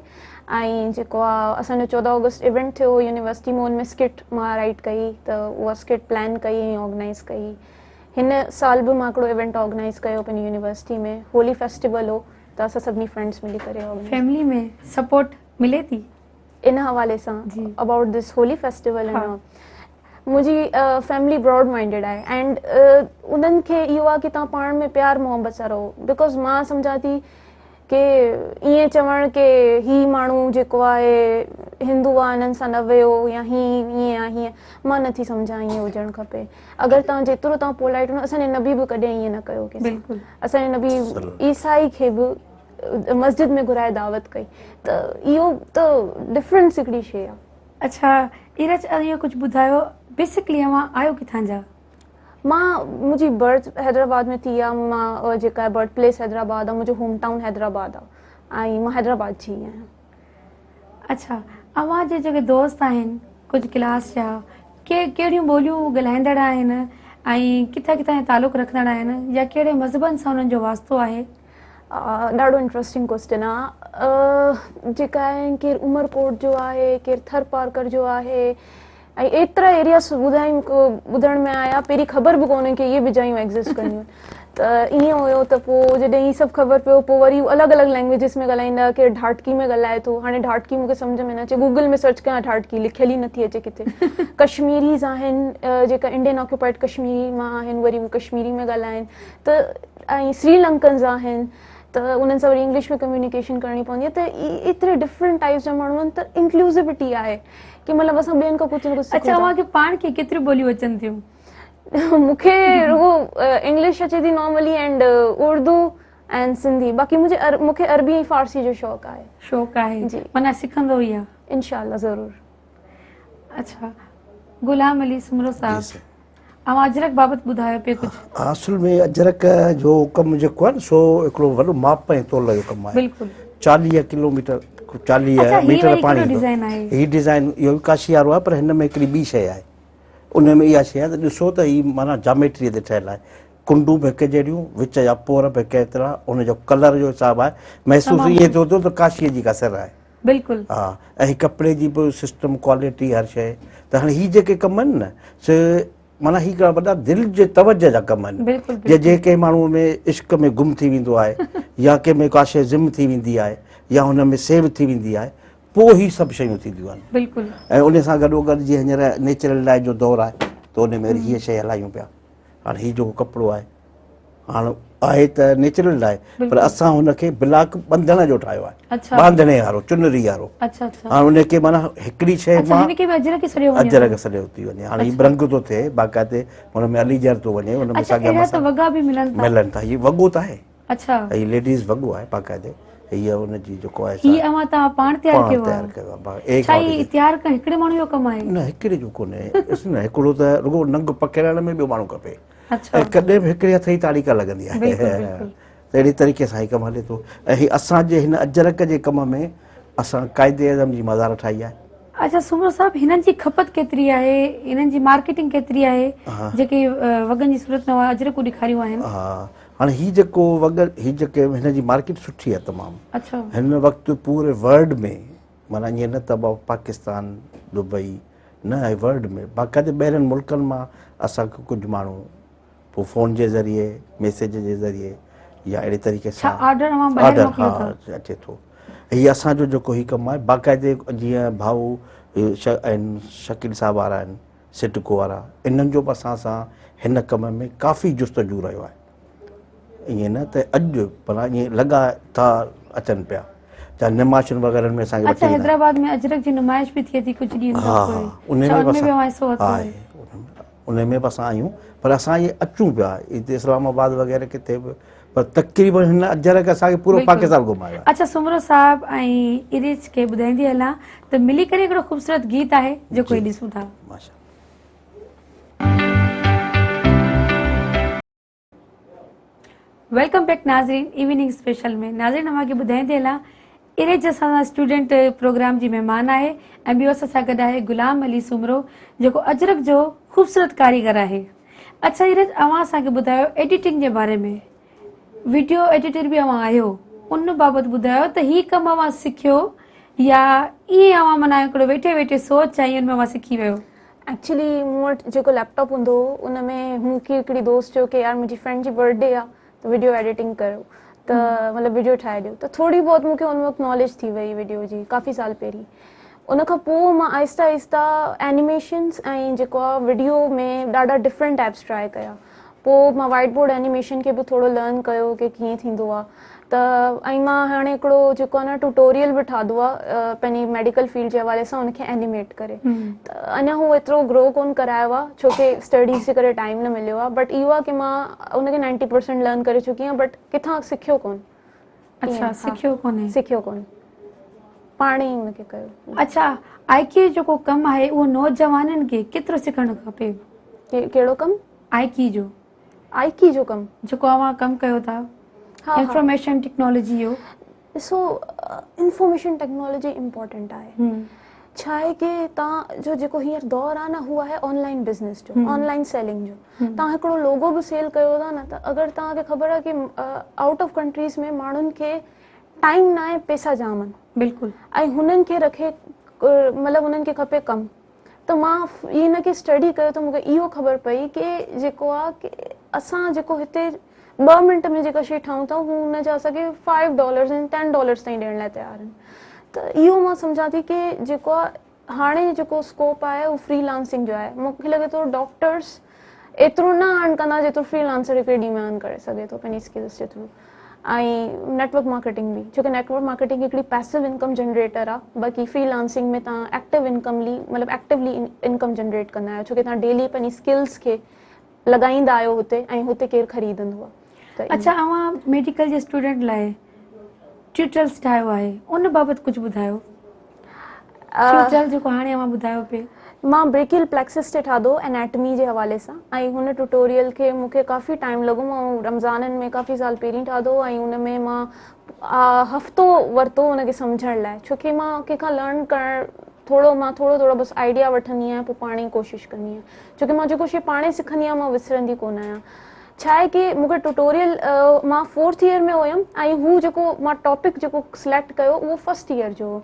۽ جيڪو آ اسان جو 14 آگسٽ ايونٽ ٿيو هو يونيورسٽي ۾ ان ۾ اسڪٽ مان رائيٽ ڪئي ته اها اسڪٽ پلان ڪئي ۽ آرگنائز ڪئي هن سال به مان هڪڙو ايونٽ آرگنائز ڪيو پنهنجي يونيورسٽي ۾ هولي فيسٽيول هو ته اسان سڀني فرينڊس ملي ڪري آرگنائز فيملي ۾ سپورٽ ملي ٿي؟ ان حوالي سان ابائوٽ this Holi festival منهنجي فيملي براڊ مائنڊيڊ آهي اينڊ انهن کي اهو آهي ڪي توهان پاڻ ۾ پيار محبت سان رهو because مان سمجهان ٿي ڪي ائين چوڻ ڪي هي ماڻهو جيڪو آهي هندو آهي انهن سان نه ويهو يا هي ائين آهي هيئن مان نٿي سمجهان ائين هجڻ کپي اگر توهان جيترو توهان پولائيٽ هوندو اسان جي نبي به ڪڏهن ائين نه ڪيو ڪنهن سان اسان جي نبي عيسائي کي به مسجد ۾ گهرائي دعوت ڪئي ته اهو ته ڊفرنس هڪڙي شيء آهي. اڇا ايرج اهو ڪجهه ٻڌايو بيسڪلي اوهان آهيو ڪٿان جا؟ مان منهنجي برٿ حيدرآباد ۾ ٿي آهي مان جيڪا برٿ پليس حيدرآباد آهي منهنجو هوم ٽائون حيدرآباد آهي ۽ مان حيدرآباد جي آهيان. اڇا اوهان جي جيڪي دوست آهن ڪجهه ڪلاس جا ڪي ڪهڙيون ٻوليون ڳالهائيندڙ آهن ۽ ڪٿان ڪٿان جا تعلق رکندڙ آهن يا ڪهڙي مذهبن سان انهن جو واسطو آهي؟ ڏاڍو انٽرسٽنگ ڪوسچن آ جيڪا آهي ڪير عمر ڪوٽ جو آهي ڪير ٿر پارڪر جو آهي ۽ ايترا ايرياز ٻڌائي ٻڌڻ ۾ آيا پهرين خبر به ڪونهي ڪي اهي به جايون ايگزسٽ ڪنديون ته ائين هيو ته پوء جڏهن هي سڀ خبر پيو پوء وري الڳ الڳ لينگويجز ۾ ڳالهائيندا ڪير ڍاٽڪي ۾ ڳالهائي ٿو هاڻي ڍاٽڪي مونکي سمجهه ۾ نه اچي گوگل ۾ سرچ ڪيان ڍاٽڪي لکيل ئي نٿي اچي ڪٿي ڪشميريز آهن جيڪا انڊين آڪيوپائڊ ڪشمير مان آهن وري هو ڪشميري ۾ ڳالهائن ته ۽ سري لنڪنز آهن ته انهن سان وري انگلش ۾ ڪميونيڪيشن ڪرڻي پوندي آهي ته ايتري ڊفرنٽ ٽائپس جا ماڻهو آهن ته انڪلوزوٽي آهي ڪي مطلب اسان ٻين کان ڪجهه نه ڪجهه اڇا اوهان کي پاڻ کي ڪيتريون ٻوليون اچن ٿيون؟ مون کي رڳو انگلش اچي ٿي normally and Urdu and Sindhi باقي منهنجي مون کي عربي ۽ فارسي جو شوق آهي. شوق آهي جي معنيٰ سکندو ئي آهي. انشاء الله ضرور. اڇا غلام علي سومرو صاحب اوهان اجرڪ بابت ٻڌايو پئي ڪجهه. اصل ۾ اجرڪ جو ڪم جيڪو آهي نه سو هڪڙو وڏو ماپ ۽ تول جو ڪم آهي. بلڪل. 40 ڪلوميٽر 40 ميٽر پاڻي ايندو. هي ڊزائين اهو به ڪاشي وارو آهي پر هن ۾ هڪڙي ٻي شيء آهي. ان ۾ اها شيء آهي ته ڏسو ته هي معنيٰ جاميٽريء تي ٺهيل آهي. ڪنڊون به هڪ جهڙيون، وچ جا پور به هڪ ايترا، ان جو ڪلر جو حساب آهي. محسوس ائين ٿو ٿئي ته ڪاشيء جي ڪا سر آهي. بلڪل. ها ۽ ڪپڙي جي به سسٽم ڪوالٽي هر شيء ته هاڻي هي جيڪي ڪم آهن نه سي معنيٰ هي هڪڙا وڏا دل جي توجه جا ڪم آهن بلڪل جي جي ڪنهن ماڻهو ۾ عشق ۾ گم ٿي ويندو آهي يا ڪنهن ۾ ڪا شيء ضم ٿي ويندي آهي يا هن ۾ سيو ٿي ويندي آهي پوء هي سڀ شيون ٿينديون آهن بلڪل ۽ ان سان گڏو گڏ جيئن هينئر نيچرل لائيٽ جو دور آهي ته ان ۾ وري هيء شيء هلايون پيا هاڻي هي جيڪو ڪپڙو آهي هاڻ آهي ته نيچرل آهي پر اسان هن کي بلاڪ ٻنڌڻ جو ٺاهيو آهي اڇا ٻانڌڻي وارو چنري وارو اڇا اڇا هاڻ ان کي معنيٰ هڪڙي شيء اڇا مان هن کي به اجرڪ سڏيو وڃي اجرڪ سڏيو ٿي وڃي هاڻي هي رنگ ٿو ٿئي باقاعدي هن ۾ عليجر ٿو وڃي هن ۾ اڇا ساڳيا اهڙا ته مسالا وڳا به ملن ٿا ملن ٿا هي وڳو ته آهي اڇا هي ليڊيز وڳو آهي باقاعدي هي ان جي جيڪو آهي هي اوهان تان پاڻ تيار پاڻ ڪيو تيار آهي ڪيو آهي ڇا هي تيار ڪرڻ هڪڙي ماڻهو جو ڪم آهي نه هڪڙي جو ڪونهي ڏس نه هڪڙو ته رڳو ننگ پکيڙڻ ۾ ٻيو ماڻهو کپي اڇا ۽ ڪڏهن به هڪڙي هٿ جي تاڙي ڪا لڳندي آهي بلڪل بلڪل ته اهڙي طريقي سان هي ڪم هلي ٿو ۽ هي اسان جي هن اجرڪ جي ڪم ۾ اسان قائد اعظم جي مزار ٺاهي آهي. اڇا سومرو صاحب هنن جي کپت ڪيتري آهي هنن جي مارڪيٽنگ ڪيتري آهي جيڪي وڳن جي صورت ۾ اوهان اجرڪون ڏيکاريون آهن. ها هاڻي هي جيڪو وڳ هي جيڪي هن جي مارڪيٽ سٺي آهي تمام. اڇا. هن وقت پوري ورلڊ ۾ معنيٰ ائين نه ته پاڪستان دبئي نه آهي ورلڊ ۾ باقاعدي ٻاهرين ملڪن مان اسان کي ڪجهه ماڻهو پوء فون جي ذريعي ميسيج جي ذريعي يا اهڙي طريقي سان آرڊر اوهان ٻاهر موڪليو ٿا اچي ٿو. هي اسان جو جيڪو هي ڪم آهي باقاعدي جيئن ڀائو آهن شڪيل صاحب وارا آهن سٽڪو وارا انهن جو به اسان سان هن ڪم ۾ ڪافي جستجو رهيو آهي. ائين نه ته اڄ پر ائين لڳاتار اچن پيا چاهي نمائشن وغيرن ۾ اسان کي اڇا حيدرآباد ۾ اجرڪ جي نمائش به ٿئي ٿي ڪجهه ڏينهن کان پوء ها ها ان ۾ به حصو ورتو آهي ان ۾ به اسان آهيون پر اسان اهي اچون پيا هتي اسلام آباد وغيره ڪٿي به پر تقريبن هن اجرڪ اسان کي پورو پاڪستان گهمايو آهي. اڇا سومرو صاحب ۽ اريچ کي ٻڌائيندي هلان ته ملي ڪري هڪڙو خوبصورت گيت آهي جيڪو هي ڏسون ٿا. ماشاءالله. Welcome back ناظرين ايوننگ اسپيشل ۾ ناظرين اوهان کي ٻڌائيندي هلان اريج اسان سان اسٽوڊنٽ پروگرام جي مهمان آهي ۽ ٻيو اسان سان گڏ آهي غلام علي سومرو جيڪو اجرڪ جو خوبصورت ڪاريگر آهي اڇا اريج اوهان اسان کي ٻڌايو ايڊيٽنگ جي باري ۾ ويڊيو ايڊيٽر به اوهان آهيو ان بابت ٻڌايو ته هي ڪم اوهان سکيو يا ائين اوهان معنيٰ هڪڙو ويٺي ويٺي سوچ آئي ان ۾ اوهان سکي ويو. ايڪچولي مون وٽ جيڪو ليپ ٽاپ هوندو هو ان ۾ مون کي هڪڙي دوست چيو ڪي يار منهنجي فرينڊ جي برٿ ڊي آ ته وڊيو ايڊيٽنگ ڪريو ته مطلب وڊيو ٺاهي ڏيو ته ٿوري بهت مون کي ان وقت ناليج ٿي وئي وڊيو جي ڪافي سال پهرين ان کان پوء مان آهستي آهستي اينيميشنس ۽ جيڪو آ وڊيو ۾ ڏاڍا ڊفرنٽ ايپس ٽرائي ڪيا پوء مان وائيٽ بورڊ اينيميشن کي به ٿورو لرن ڪيو ڪي ڪيئن ٿيندو آ ته ۽ مان هاڻي هڪڙو جيڪو آ نه ٽيوٽوريل به ٺاهيو آ پنهنجي ميڊيڪل فيلڊ جي حوالي سان ان کي اينيميٽ ڪري ته اڃا هو ايترو گرو ڪون ڪرايو آ ڇو ڪي اسٽڊيز جي ڪري ٽائيم نه مليو آ بٽ اهو آ ڪي مان ان کي 90% لرن ڪري چڪي آهيان بٽ ڪٿان سکيو ڪون. اڇا سکيو ڪونهي. سکيو ڪون پاڻ ئي ان کي ڪيو. اڇا آء ڪي جو جيڪو ڪم آهي اهو نوجوانن کي ڪيترو سکڻ کپي؟ ڪهڙو ڪم؟ آء ڪي جو. آء ڪي جو ڪم؟ جيڪو اوهان ڪم ڪيو ٿا انفارميشن ٽيڪنالاجي جو. ڏسو انفارميشن ٽيڪنالاجي امپورٽنٽ آهي ڇا آهي ڪي تان جو جيڪو هينئر دور آهي نه هو آهي آن لائن بزنس جو آن لائن سيلنگ جو تان هڪڙو لوگو به سيل ڪيو ٿا نه ته اگر تان کي خبر آهي ڪي آئوٽ آف ڪنٽريز ۾ ماڻهن کي ٽائيم نه آهي پيسا جام آهن بلڪل ۽ هنن کي رکي مطلب هنن کي کپي ڪم ته مان ان کي اسٽڊي ڪيو ته مونکي اهو خبر پئي ڪي جيڪو آ ڪي اسان جيڪو هتي ٻه منٽ ۾ جيڪا شي ٺاهيون ٿا هو ان جا اسان کي فائيو ڊالرز ۽ ٽين ڊالرز تائين ڏيڻ لاء تيار آهن ته اهو مان سمجهان ٿي ڪي جيڪو آ هاڻي جيڪو اسڪوپ آهي اهو فري لانسنگ جو آهي مونکي لڳي ٿو ڊاڪٽرس ايترو نه ارن ڪندا جيترو فري لانسر هڪڙي ڏينهن ۾ ارن ڪري سگهي ٿو پنهنجي اسڪلس جي ٿرو ۽ نيٽورڪ مارڪيٽنگ به ڇو ڪي نيٽورڪ مارڪيٽنگ هڪڙي پيسو انڪم جنريٽر آ باقي فري لانسنگ ۾ تان ايڪٽو انڪملي مطلب ايڪٽولي انڪم جنريٽ ڪندا آهيو ڇو ڪي تان ڊيلي پنهنجي اسڪلس کي لڳائيندا آهيو هتي ۽ هتي ڪير خريدندو آ ته اڇا اوهان ميڊيڪل جي اسٽوڊنٽ لاء ٽيوٽرلس ٺاهيو آهي ان بابت ڪجهه ٻڌايو ٽيوٽرل جيڪو هاڻي اوهان ٻڌايو پئي. مان بريڪيل پليڪسس تي ٺاهيو انيٽمي جي حوالي سان ۽ هن ٽيوٽوريل کي مون کي ڪافي ٽائيم لڳو مان رمضانن ۾ ڪافي سال پهرين ٺاهيو ۽ ان ۾ مان هفتو ورتو ان کي سمجهڻ لاء ڇو ڪي مان ڪنهن کان لرن ڪرڻ ٿورو مان ٿورو ٿورو بس آئيڊيا وٺندي آهيان پوء پاڻ ئي ڪوشش ڪندي آهيان ڇو ڪي مان جيڪو شي پاڻ ئي سکندي آهيان مان وسرندي ڪونه آهيان ڇا آهي ڪي مون کي ٽيوٽوريل مان فورٿ ايئر ۾ هيم ۽ هو جيڪو مان ٽاپڪ جيڪو سليڪٽ ڪيو اهو فرسٽ ايئر جو هو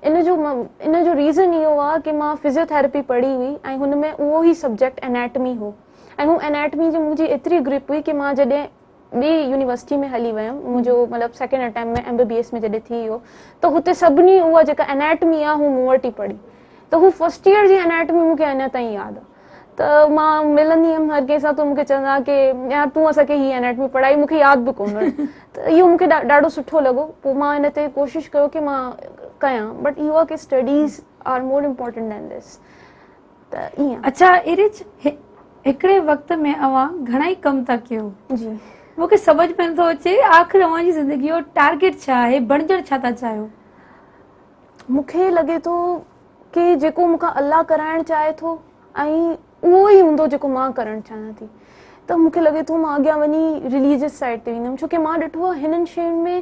ان جو ان جو ريزن اهو آهي ڪي مان فزيوٿيراپي پڙهي هئي ۽ هن ۾ اهو ئي سبجيڪٽ انيٽمي هو ۽ هو انيٽمي جي منهنجي ايتري گرپ هئي ڪي مان جڏهن ٻي يونيورسٽي ۾ هلي ويم منهنجو مطلب second attempt ۾ M B B S ۾ جڏهن ٿي ويو ته هتي سڀني اها جيڪا انيٽمي آهي هو مون وٽ ئي پڙهي ته هو فرسٽ ايئر جي انيٽمي مون کي اڃا تائين ياد آهي ته مان ملندي هيم هر ڪنهن سان ته مون کي چوندا ڪي يار تون اسان کي هي انيٽمي پڙهائي مون کي ياد به ڪونه هو ته اهو مون کي ڏاڍو سٺو لڳو پوء مان هن تي ڪوشش ڪيو ڪي مان ڪيان بٽ اهو آهي ڪي studies are more important than this ته ائين. اڇا ارج هڪڙي وقت ۾ اوهان گهڻا ئي ڪم ٿا ڪيو جي مون کي سمجهه ۾ نٿو اچي آخر اوهان جي زندگي جو ٽارگيٽ ڇا آهي بڻجڻ ڇا ٿا چاهيو؟ مون کي لڳي ٿو ڪي جيڪو مون کان الله ڪرائڻ چاهي ٿو ۽ اهو ئي هوندو جيڪو مان ڪرڻ چاهيان ٿي ته مون کي لڳي ٿو مان اڳيان وڃي رليجيس سائيڊ تي ويندم ڇو ڪي مان ڏٺو آهي هنن شين ۾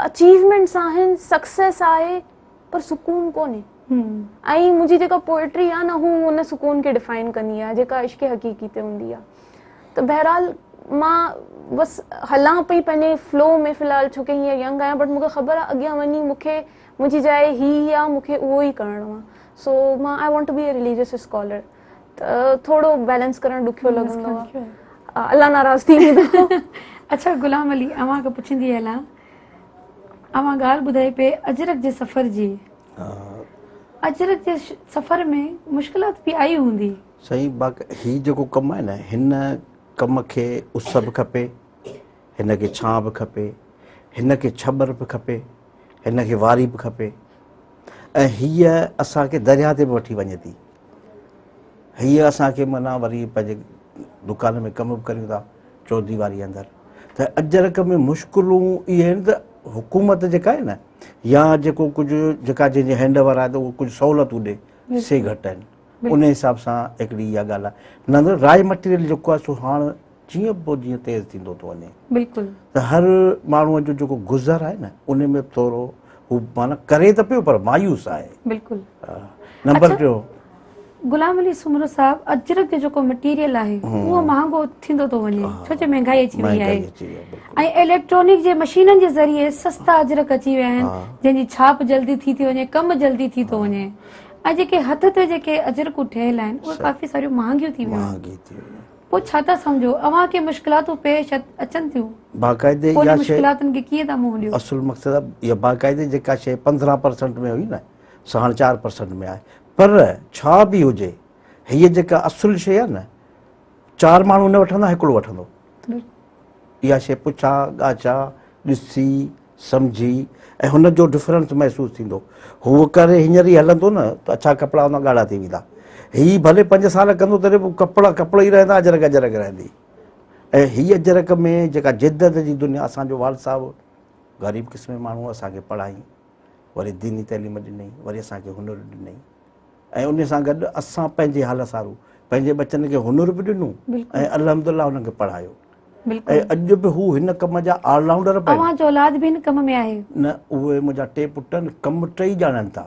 اچيومينٽس آهن سڪسيس آهي پر سڪون ڪونهي. ۽ منهنجي جيڪا پوئٽري آهي نه هو ان سڪون کي ڊفائن ڪندي آهي جيڪا عشق حقيقي تي هوندي آهي. ته بهرحال مان بس هلان پئي پنهنجي فلو ۾ في الحال ڇو ڪي هينئر ينگ آهيان بٽ مونکي خبر آهي اڳيان وڃي مونکي منهنجي جاء هي ئي آهي مونکي اهو ئي ڪرڻو آهي سو مان I want to be a religious scholar ته ٿورو بيلنس ڪرڻ ڏکيو لڳندو آهي الله ناراض ٿي ويندو. اڇا غلام علي اوهان کان پڇندي هلان اوهان ڳالهه ٻڌائي پئي اجرڪ جي سفر جي اجرڪ جي سفر ۾ مشڪلات به آئي هوندي. سائين باقي هي جيڪو ڪم آهي نه هن ڪم کي اس به کپي هن کي ڇانء به کپي هن کي ڇٻر به کپي هن کي واري به کپي ۽ هيء اسان کي درياء تي به وٺي وڃي ٿي هيء اسان کي معنيٰ وري پنهنجي دڪان ۾ ڪم به ڪريون ٿا چوديواري اندر ته اجرڪ ۾ مشڪلون اهي آهن ته حڪومت جيڪا آهي نه يا جيڪو ڪجهه جيڪا جنهن جي هينڊ اوور آهي ته اهو ڪجهه سهولتون ڏي سي گهٽ آهن ان حساب سان هڪڙي اها ڳالهه آهي نه ته راء مٽيريل جيڪو آهي سو هاڻ جيئن پوء جيئن تيز ٿيندو ٿو وڃي بلڪل ته هر ماڻهوء جو جيڪو گذر آهي نه ان ۾ ٿورو هو معنيٰ ڪري ته پيو پر مايوس آهي. بلڪل. نمبر ٽيون. غلام علي سومرو صاحب اجرڪ جو جيڪو مٽيريل آهي اهو مهانگو ٿيندو ٿو وڃي ڇو جو مهنگائي اچي وئي آهي ۽ اليڪٽرانڪ جي مشينن جي ذريعي سستا اجرڪ اچي ويا آهن جنهن جي ڇاپ جلدي ٿي ٿي وڃي ڪم جلدي ٿي ٿو وڃي ۽ جيڪي هٿ تي جيڪي اجرڪون ٺهيل آهن اهي ڪافي ساريون مهانگيون ٿي ويون آهن پوء ڇا ٿا سمجهو اوهان کي مشڪلاتون پيش اچن ٿيون؟ باقاعدي اها شيء مشڪلاتن کي ڪيئن ٿا منهن ڏيو؟ اصل مقصد اها باقاعدي جيڪا شيء 15% ۾ هئي نه سا هاڻ 4% ۾ آهي پر ڇا به هجي هيء جيڪا اصل شيء آهي نه چار ماڻهو نه وٺندا هڪڙو وٺندو. اها شيء پڇا ڳاڇا ڏسي سمجهي ۽ هن جو ڊفرنس محسوس ٿيندو. هو ڪري هينئر ئي هلندو نه ته اڇا ڪپڙا هوندا ڳاڙها ٿي ويندا. هي ڀلي 5 سال ڪندو تڏهن به ڪپڙا ڪپڙو ئي رهندا اجرڪ اجرڪ رهندي. ۽ هي اجرڪ ۾ جيڪا جدت جي دنيا اسان جو والد صاحب غريب قسم جو ماڻهو اسان کي پڙهائين وري ديني تعليم ڏنئي وري اسان کي هنر ڏنئي ۽ ان سان گڏ اسان پنهنجي حال سارو پنهنجي ٻچن کي هنر به ڏنو ۽ الحمدلله انهن کي پڙهايو ۽ اڄ به هو هن ڪم جا آل رائونڊر به آهن. اوهان جو اولاد به هن ڪم ۾ آهي؟ نه اهي منهنجا ٽي پٽ آهن ڪم ٽئي ڄاڻن ٿا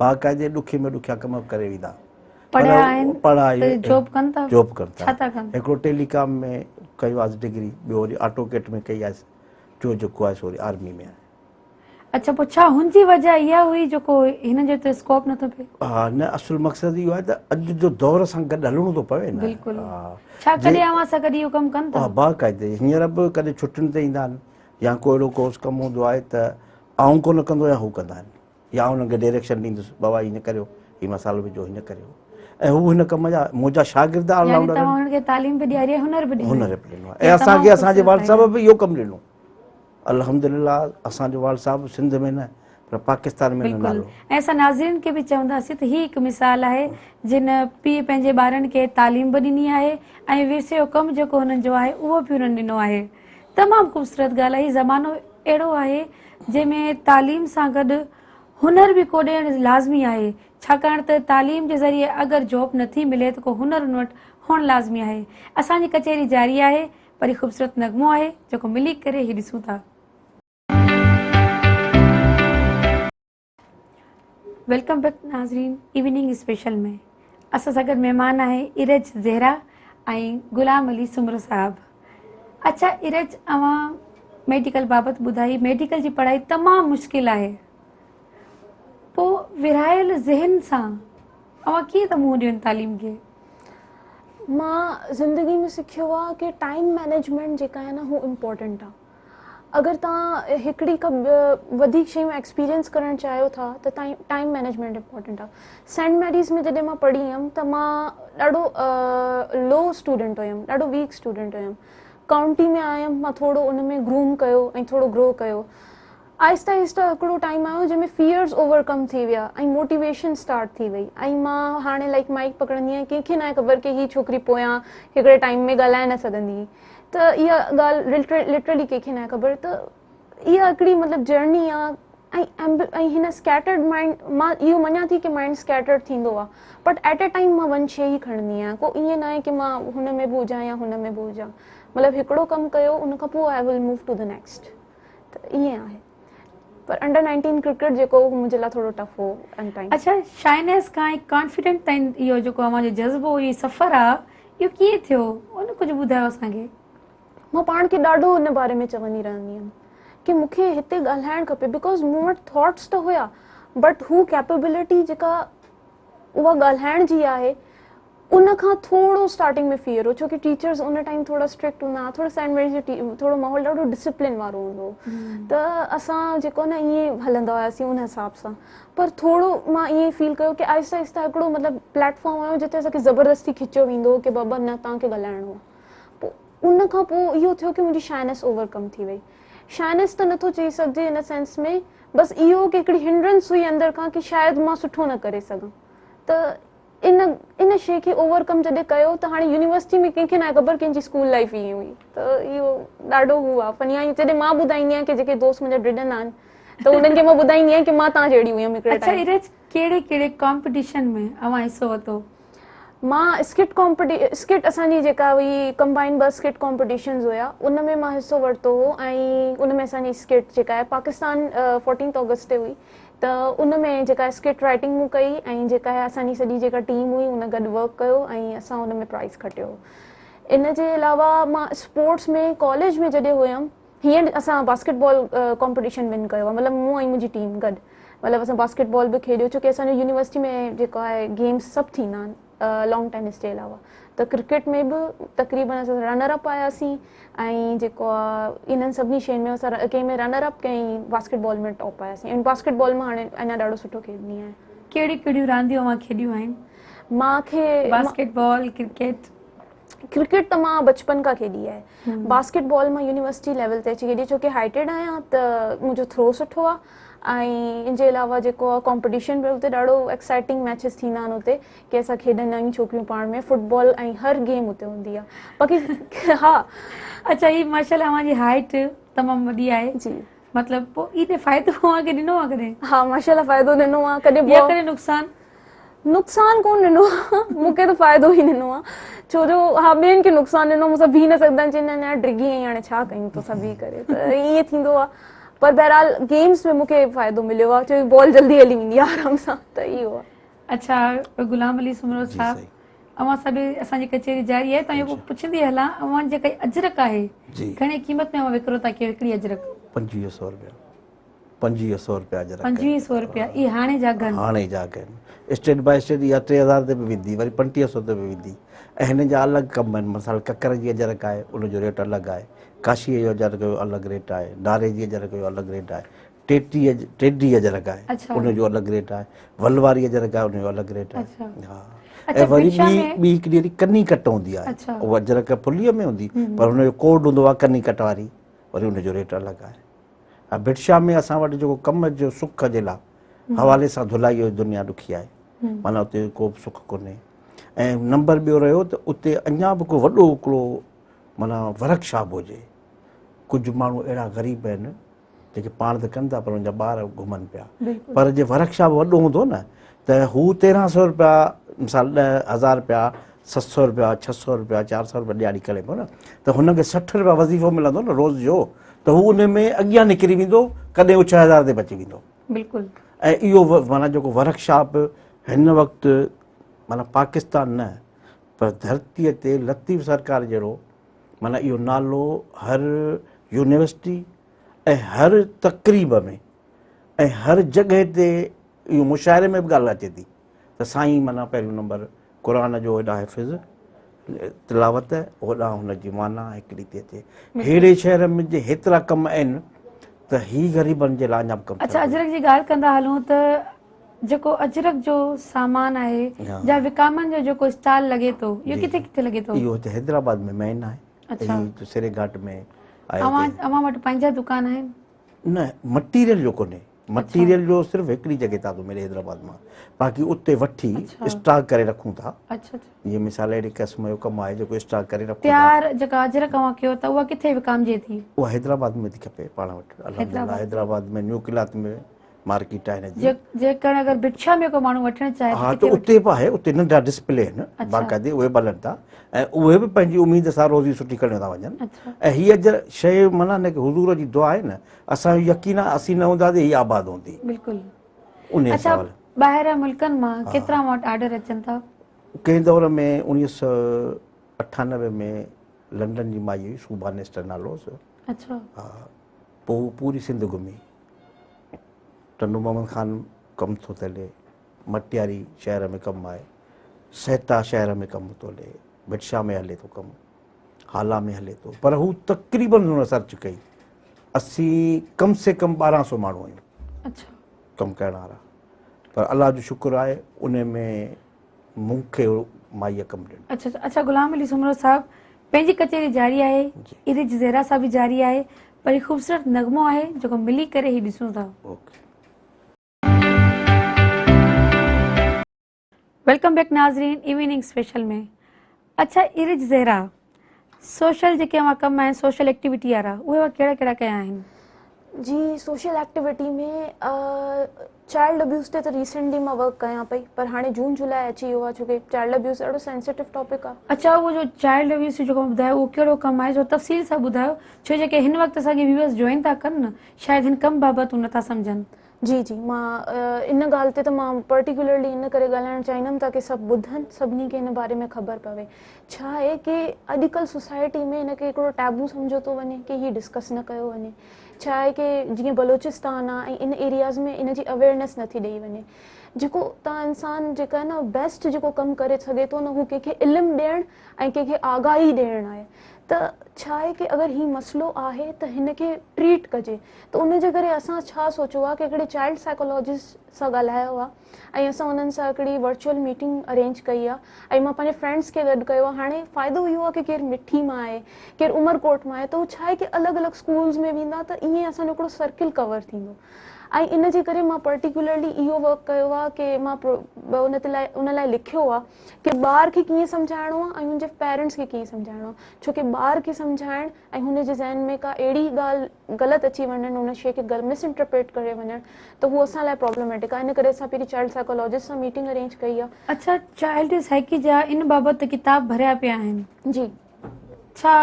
باقاعدي ڏکي ۾ ڏکيا ڪم به ڪري ويندا. پڙهيا آهن پڙهائي ته جاب ڪن ٿا؟ جاب ڪن ٿا. ڇا ٿا ڪن؟ هڪڙو ٽيلي ڪام ۾ ڪيو آهي ڊگري ٻيو وري آٽو ڪيٽ ۾ ڪئي آهي ٽيون جيڪو آهي سو وري آرمي ۾ آهي. اڇا پوء ڇا هن جي وجه اها هئي جو ڪو هنن جو اتي اسڪوپ نٿو پئي؟ ها نه اصل مقصد اهو آهي ته اڄ جو دور سان گڏ هلڻو ٿو پوي نه. بلڪل ڇا ڪڏهن اوهان سان گڏ اهو ڪم ڪن ٿا؟ ها باقاعدي هينئر به ڪڏهن ڇٽين تي ايندا آهن يا ڪو اهڙو ڪو ڪم هوندو آهي ته آئون ڪونه ڪندو آهيان هو ڪندا آهن يا آئون انهن کي ڊائريڪشن ڏيندس بابا هيئن ڪريو هي مصالحو وجهو هيئن ڪريو ۽ هو هن ڪم جا منهنجا شاگرد آل رائونڊر آهن. يعني توهان هنن کي تعليم به ڏياري آهي هنر به ڏنو هنر به ڏنو آهي ۽ اسان کي اسان جي والد صاحب به اهو ڪم ڏنو. الحمدلله اسان جو والد صاحب سنڌ ۾ نه پر پاڪستان ۾ بلڪل ۽ اسان ناظرين کي به چونداسين ته هي هڪ مثال آهي جن پيء پنهنجي ٻارن کي تعليم به ڏني آهي ۽ ورثي جو ڪم جيڪو هنن جو آهي اهو به هنن ڏنو آهي تمام خوبصورت ڳالهه آهي هي زمانو اهڙو آهي جنهن ۾ تعليم سان گڏ هنر به ڪو ڏيڻ لازمي آهي ڇاڪاڻ ته تعليم جي ذريعي اگر جاب نٿي ملي ته ڪو هنر ان وٽ هئڻ لازمي آهي اسان جي ڪچهري جاري آهي پر هي خوبصورت نغمو آهي جيڪو ملي ڪري هي ڏسون ٿا. Welcome back ناظرين ايوننگ اسپيشل ۾ اسان سان گڏ مهمان آهي ارج زهرا ۽ غلام علي سومرو صاحب. اڇا ارج اوهان ميڊيڪل بابت ٻڌائي ميڊيڪل جي پڙهائي تمام مشڪل آهي پو ورهايل ذهن سان اوهان ڪيئن ٿا منهن ڏيو ان تعليم کي؟ مان زندگي ۾ سکيو آ ڪي ٽائيم مينيجمينٽ جيڪا آهي نه هو امپورٽنٽ آ اگر توهان هڪڙي کان وڌيڪ شيون ايڪسپيرينس ڪرڻ چاهيو ٿا ته ٽائيم مينيجمينٽ امپورٽنٽ آ سينٽ ميريز ۾ جڏهن مان پڙهي هيم ته مان ڏاڍو لو اسٽوڊنٽ هيم ڏاڍو ويڪ اسٽوڊنٽ هيم ڪائونٽي ۾ آيم مان ٿورو ان ۾ گروم ڪيو ۽ ٿورو گرو ڪيو آهستي آهستي هڪڙو ٽائيم آيو جنهن ۾ فيئرز اوور ڪم ٿي ويا ۽ موٽيويشن اسٽارٽ ٿي وئي ۽ مان هاڻي لائيڪ مائيڪ پڪڙندي آهيان ڪنهن کي ناهي خبر ڪي هي ڇوڪري پويان هڪڙي ٽائيم ۾ ڳالهائي نه سگهندي هئي ته اها ڳالهه لٽرلي ڪنهن کي ناهي خبر ته اها هڪڙي مطلب جرني آهي ۽ ۽ هن اسڪيٽرڊ مائنڊ مان اهو مڃان ٿي ڪي مائنڊ اسڪيٽرڊ ٿيندو آهي بٽ ايٽ اي ٽائيم مان ون شي ئي کڻندي آهيان ڪو ائين ناهي ڪي مان هن ۾ به هجان يا هن ۾ به هجان مطلب هڪڙو ڪم ڪيو ان کان پوء I will move to the next ته ائين آهي. پر انڊر 19 ڪرڪيٽ جيڪو هو منهنجي لاء ٿورو ٽف هو ان ٽائيم. اڇا شائنيس کان ۽ ڪانفيڊنٽ تائين اهو جيڪو اوهان جو جذبو اهو سفر آ اهو ڪيئن ٿيو ان ڪجهه ٻڌايو اسان کي. مان پاڻ کي ڏاڍو ان باري ۾ چوندي رهندي هيم ڪي مون کي هتي ڳالهائڻ کپي because مون وٽ ٿاٽس ته هيا بٽ هو ڪيپيبلٽي جيڪا اها ڳالهائڻ جي آهي ان کان ٿورو اسٽارٽنگ ۾ فيئر هو ڇو ڪي ٽيچرز ان ٽائيم ٿورا اسٽرڪٽ هوندا هئا ٿورو سينٽ ميريز جو ٿورو ماحول ڏاڍو ڊسپلن وارو هوندو هو ته اسان جيڪو نه ائين هلندا هياسين ان حساب سان پر ٿورو مان ائين فيل ڪيو ڪي آهستي آهستي هڪڙو مطلب پليٽ فارم آيو جتي اسان کي زبردستي کچيو ويندو هو ڪي بابا نه توهان کي ڳالهائڻو آهي پوء ان کان پوء اهو ٿيو ڪي منهنجي شائنس اوور ڪم ٿي وئي شائنس ته نٿو چئي سگهجي ان سينس ۾ بس اهو ڪي هڪڙي هنڊرنس هئي اندر کان ڪي شايد مان سٺو نه ڪري سگهان ته ان ان شيء کي اوور ڪم جڏهن ڪيو ته هاڻي يونيورسٽي ۾ ڪنهن کي ناهي خبر ڪنهن جي اسڪول لائف ائين هئي ته اهو ڏاڍو هو آهي فني آهي جڏهن مان ٻڌائيندي آهيان ڪي جيڪي دوست منهنجا ڊڄندا آهن ته انهن کي مان ٻڌائيندي آهيان ڪي مان توهان جهڙي هيم هڪڙي اڇا ارج ڪهڙي ڪهڙي ڪامپيٽيشن ۾ اوهان حصو ورتو؟ مان اسڪٽ ڪامپيٽي اسڪٽ اسان جي جيڪا هئي ڪمبائنڊ ٻه اسڪٽ ڪامپيٽيشنز هيا ان ۾ مان حصو ورتو هو ۽ ان ۾ اسان جي اسڪٽ جيڪا آهي پاڪستان فورٽينٿ آگسٽ تي هئي ته ان ۾ جيڪا اسڪٽ رائٽنگ مون ڪئي ۽ جيڪا آهي اسان جي سڄي جيڪا ٽيم هئي ان گڏ ورڪ ڪيو ۽ اسان ان ۾ پرائز کٽيو ان جي علاوه مان اسپورٽس ۾ ڪاليج ۾ جڏهن هيم هينئر اسان باسڪيٽ بال ڪامپيٽيشن ون ڪيو آهي مطلب مون ۽ منهنجي ٽيم گڏ مطلب اسان باسڪيٽ بال به کيڏيو ڇو ڪي اسان جو يونيورسٽي ۾ جيڪو آهي گيمس سڀ ٿيندا آهن لانگ ٽينس جي علاوه ته ڪرڪيٽ ۾ به تقريبن اسان رنر اپ آياسين ۽ جيڪو آ انهن سڀني شين ۾ اسان ڪنهن ۾ رنر اپ ڪنهن باسڪيٽ بال ۾ ٽاپ آياسين ۽ باسڪيٽ بال مان هاڻي اڃا ڏاڍو سٺو کيڏندي آهيان. ڪهڙيون ڪهڙيون رانديون اوهان کيڏيون آهن؟ مان کي باسڪيٽ بال، ڪرڪيٽ. ڪرڪيٽ ته مان بچپن کان کيڏي آهي باسڪيٽ بال مان يونيورسٽي ليول تي اچي کيڏي ڇو ڪي هائيٽيڊ آهيان ته منهنجو ٿرو سٺو آهي ۽ ان جي علاوه جيڪو آهي ڪامپيٽيشن به اتي ڏاڍو ايڪسائٽنگ ميچز ٿيندا آهن اتي ڪي اسان کيڏندا آهيون ڇوڪريون پاڻ ۾ فٽ بال ۽ هر گيم اتي هوندي آهي باقي ها. اڇا هي ماشاءالله اوهان جي هائيٽ تمام وڏي آهي جي مطلب پوء ان فائدو اوهان کي ڏنو آهي ڪڏهن؟ ها ماشاءالله فائدو ڏنو آهي ڪڏهن يا ڪڏهن نقصان؟ نقصان ڪون ڏنو آهي مون کي ته فائدو ئي ڏنو آهي ڇو جو ها ٻين کي نقصان ڏنو مون سان بيهي نه سگهندا آهن چوندا آهن يار ڊگهي آهين هاڻي ڇا ڪيون توسان بيهي ڪري ته ائين ٿيندو آهي پر بهرحال گيمز ۾ مون کي فائدو مليو آهي ڇو جو بال جلدي هلي ويندي آهي آرام سان ته اهو آهي. اڇا غلام علي سومرو صاحب اوهان سان به اسان جي ڪچهري جاري آهي ته اهو پڇندي هلان اوهان جيڪا اجرڪ آهي گهڻي قيمت ۾ اوهان وڪرو ٿا ڪيو هڪڙي اجرڪ؟ 2500 روپيا 2500 روپيا اجرڪ 2500 روپيا اي هاڻي جا اگهه آهن هاڻي جا اگهه آهن اسٽيٽ باء اسٽيٽ اها 3000 تي به ويندي وري 2500 تي به ويندي ۽ هن جا الڳ ڪم آهن مثال ڪڪر جي اجرڪ آهي ان جو ريٽ الڳ آهي ڪاشيء جو اجرڪ جو الڳ ريٽ آهي ناري جي اجرڪ جو الڳ ريٽ آهي ٽيٽي ٽيڊي اجرڪ آهي ان جو الڳ ريٽ آهي ول واري اجرڪ آهي ان جو الڳ ريٽ آهي ها ۽ وري ٻي ٻي هڪڙي وري ڪني ڪٽ هوندي آهي اها اجرڪ ڦليء ۾ هوندي پر ان جو ڪوڊ هوندو آهي ڪني ڪٽ واري وري ان جو ريٽ الڳ آهي ۽ ڀٽ شاهه ۾ اسان وٽ جيڪو ڪم جو سک جي لاء حوالي سان ڌلائي جو دنيا ڏکي آهي معنيٰ اتي ڪو به سک ڪونهي ۽ نمبر ٻيو رهيو ته اتي اڃا به ڪو وڏو هڪڙو معنيٰ ورڪشاپ هجي ڪجهه ماڻهو اهڙا غريب آهن جيڪي پاڻ ته ڪن ٿا پر ان جا ٻار گهمن پيا پر جي ورڪشاپ وڏو هوندو نه ته هو 1300 روپيا مثال 10000 روپيا 700 روپيا 600 روپيا 400 روپيا ڏياري ڪري پيو نه ته هن کي 60 روپيا وظيفو ملندو نه روز جو ته هو ان ۾ اڳيان نڪري ويندو ڪڏهن هو 6000 تي بچي ويندو. بلڪل. ۽ اهو معنيٰ جيڪو ورڪشاپ هن وقت معنيٰ پاڪستان نه پر ڌرتيء تي لطيف سرڪار جهڙو معنيٰ اهو نالو هر يونيورسٽي ۽ هر تقريب ۾ ۽ هر جڳهه تي اهو مشاعري ۾ به ڳالهه اچي ٿي ته سائين معنيٰ پهريون نمبر قرآن جو هيڏانهن حفظ تلاوت هوڏانهن هن جي معنيٰ هڪڙي ٿي اچي. ههڙي شهر ۾ جي هيترا ڪم آهن ته هي غريبن جي لاء اڃا به ڪم اڇا اجرڪ جي ڳالهه ڪندا هلون ته جيڪو اجرڪ جو سامان آهي يا وڪامن جو جيڪو اسٽال لڳي ٿو اهو ڪٿي ڪٿي لڳي ٿو؟ اهو هتي حيدرآباد ۾ مين آهي. اڇا هي سري گهاٽ ۾ آهي. اوهان وٽ پنهنجا دڪان آهن؟ نه مٽيريل جو ڪونهي. مٽيريل جو صرف هڪڙي جڳهه تان ٿو ملي حيدرآباد مان باقي اتي وٺي اسٽاڪ ڪري رکون ٿا. جيئن مثال اهڙي قسم جو ڪم آهي جيڪو اسٽاڪ ڪري رکون ٿا. تيار جيڪا اجرڪ اوهان ڪيو ته اها ڪٿي وڪامجي ٿي؟ اها حيدرآباد ۾ ٿي کپي پاڻ وٽ الحمدلله حيدرآباد ۾ نيو قلات ۾ مارڪيٽ آهي هن جي. جيڪڏهن اگر ڀٽ شاهه ۾ ڪو ماڻهو وٺڻ چاهي ها ته اتي به آهي، اتي ننڍا ڊسپلي آهن باقاعدي، اهي به هلن ٿا ۽ اهي به پنهنجي اميد سان روزي سٺي کڻيو ٿا وڃن. ۽ هيء شيء معنيٰ نه ڪي حضور جي دعا آهي نه، اسان جو يقين آهي اسين نه هونداسين هي آباد هوندي. بلڪل. اڇا ٻاهران ملڪن مان ڪيترا اوهان وٽ آرڊر اچن ٿا؟ ڪنهن دور ۾ 1998 ۾ لنڊن جي مائي هئي، سوبا نيسٽر نالو هوس. اڇا. ها، پوء هو پوري سنڌ گهمي. ٽنڊو محمد خان ڪم ٿو هلي، مٽياري شهر ۾ ڪم آهي، سهتا شهر ۾ ڪم ٿو هلي، ڀٽ شاهه ۾ هلي ٿو ڪم، هالا ۾ هلي ٿو، پر هو تقريبن هن سرچ ڪئي، اسين ڪم سي ڪم 1200 ماڻهو آهيون. اڇا. ڪم ڪرڻ وارا، پر الله جو شڪر آهي ان ۾ مون کي مائيء ڪم ڏنو. اڇا اڇا غلام علي سومرو صاحب پنهنجي ڪچهري جاري آهي، عرج زهرا صاحب به جاري آهي، پر هي خوبصورت نغمو آهي جيڪو ملي ڪري هي ڏسون ٿا. اوڪي. Welcome back ناظرين ايوننگ اسپيشل ۾. اڇا عرج زهرا سوشل جيڪي اوهان ڪم آهن سوشل ايڪٽيوٽي وارا اهي اوهان ڪهڙا ڪهڙا ڪيا آهن؟ جي سوشل ايڪٽيوٽي ۾ چائلڊ ابيوز تي ته ريسينٽلي مان ورڪ ڪيان پئي پر هاڻي جون جولاء اچي ويو آهي ڇو ڪي چائلڊ ابيوز ڏاڍو سينسيٽو ٽاپڪ آهي. اڇا اهو جو چائلڊ ابيوز جو ڪم ٻڌايو اهو ڪهڙو ڪم آهي جو تفصيل سان ٻڌايو ڇو جيڪي هن وقت اسان کي ويورز جوائن ٿا ڪن نه شايد هن ڪم بابت هو نٿا سمجهن. جي جي مان ان ڳالهه تي ته مان پرٽيڪولرلي ان ڪري ڳالهائڻ چاهيندم تاڪه سڀ ٻڌن سڀني کي ان باري ۾ خبر پوي ڇا آهي ڪي اڄڪلهه سوسائٽي ۾ ان کي هڪڙو ٽيبو سمجهيو ٿو وڃي ڪي هي ڊسڪس نه ڪيو وڃي ڇا آهي ڪي جيئن بلوچستان آ ۽ ان ايرياز ۾ ان جي اويئرنيس نٿي ڏئي وڃي جيڪو تان انسان جيڪا آهي نه بيسٽ جيڪو ڪم ڪري سگهي ٿو نه هو ڪنهن کي علم ڏيڻ ۽ ڪنهن کي آگاهي ڏيڻ آهي ته ڇا آهي ڪي اگر هي مسئلو آهي ته هن کي ٽريٽ ڪجي ته ان جي ڪري اسان ڇا سوچيو آهي ڪي هڪڙي چائلڊ سائيڪالاجسٽ سان ڳالهايو آهي ۽ اسان انهن سان هڪڙي ورچوئل ميٽنگ ارينج ڪئي آهي ۽ مان پنهنجي فرينڊس کي گڏ ڪيو آهي هاڻي فائدو اهو آهي ڪي ڪير مٺي مان آهي ڪير عمرڪوٽ مان آهي ته هو ڇا آهي ڪي الڳ الڳ اسڪولز ۾ ويندا ته ائين اسان جو هڪڙو سرڪل ڪور ٿيندو ۽ ان جي ڪري مان پرٽيڪولرلي اهو ورڪ ڪيو آهي ڪي مان ان تي لاء ان لاء لکيو آهي ڪي ٻار کي ڪيئن سمجهائڻو آهي ۽ هن جي پيرنٽس کي ڪيئن سمجهائڻو آهي ڇو ڪي ٻار کي سمجهائڻ ۽ هن جي ذهن ۾ ڪا اهڙي ڳالهه غلط اچي وڃڻ ان شيء کي مس انٽرپريٽ ڪري وڃڻ ته هو اسان لاء پرابلميٽڪ آهي ان ڪري اسان پهرين چائلڊ سائيڪالاجسٽ سان ميٽنگ ارينج ڪئي آهي. اڇا چائلڊ سائيڪي جا ان بابت ته ڪتاب ڀريا پيا آهن. جي. ڇا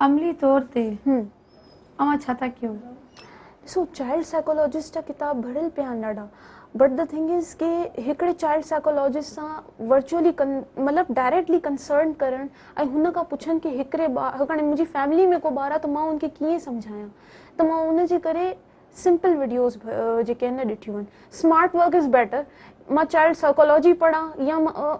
عملي طور تي اوهان ڇا ٿا ڪيو؟ ڏسو چائلڊ سائيڪالاجسٽ جا ڪتاب ڀريل پيا آهن ڏاڍا بٽ the thing is ڪي هڪڙي چائلڊ سائيڪالاجسٽ سان ورچوئلي مطلب ڊائريڪٽلي ڪنسرن ڪرڻ ۽ هن کان پڇڻ ڪي هڪڙي ٻار هاڻي منهنجي فيملي ۾ ڪو ٻار آهي ته مان ان کي ڪيئن سمجهايان ته مان ان جي ڪري سمپل وڊيوز جيڪي آهن نه ڏٺيون آهن سمارٽ ورڪ is better مان چائلڊ سائيڪالاجي پڙهان يا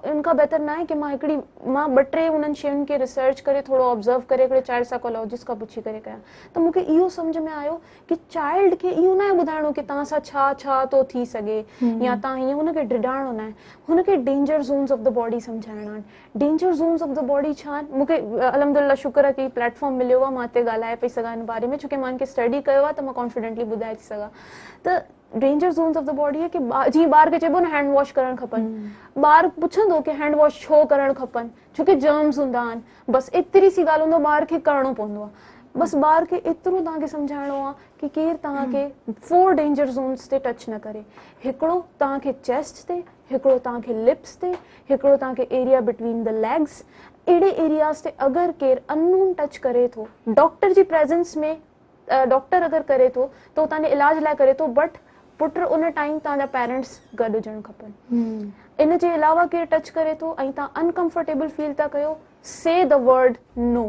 ان کان بهتر نه آهي ڪي مان هڪڙي مان ٻه ٽي انهن شين کي ريسرچ ڪري ٿورو آبزرو ڪري هڪڙي چائلڊ سائيڪالاجسٽ کان پڇي ڪري ڪيان ته مون کي اهو سمجهه ۾ آيو ڪي چائلڊ کي اهو ناهي ٻڌائڻو ڪي توهان سان ڇا ڇا ٿو ٿي سگهي يا توهان هيئن هن کي ڊڄائڻو ناهي هن کي danger zones of the body سمجهائڻا آهن danger zones of the body ڇا آهن مون کي الحمدلله شڪر آهي ڪي پليٽ فارم مليو آهي مان هتي ڳالهائي پئي سگهان ان باري ۾ ڇو ڪي مان ان کي اسٽڊي ڪيو آهي ته مان ڪانفيڊنٽلي ٻڌائي ٿي سگهان ته danger zones of the body آهي ڪي جيئن ٻار کي چئبو نه هينڊ واش ڪرڻ کپن ٻار پڇندو ڪي هينڊ واش ڇو ڪرڻ کپن ڇو ڪي جرمز هوندا آهن بس ايتري سي ڳالهه هوندو ٻار کي ڪرڻو پوندو آهي بس ٻار کي ايترو توهان کي سمجهائڻو آهي ڪي ڪير توهان کي فور ڊينجر زونز تي ٽچ نه ڪري هڪڙو توهان کي چيسٽ تي هڪڙو توهان کي لپس تي، هڪڙو توهان کي ايريا بٽوين the legs, اهڙي ايرياز تي اگر ڪير اننون ٽچ ڪري ٿو، ڊاڪٽر جي پريزنس ۾ ڊاڪٽر اگر ڪري ٿو ته هو توهان جي علاج لاء ڪري ٿو بٽ پٽ ان ٽائيم توهان جا پيرنٽس گڏ هجڻ کپن. ان جي علاوه ڪير ٽچ ڪري ٿو ۽ توهان انڪمفرٽيبل فيل ٿا ڪيو سي the word no.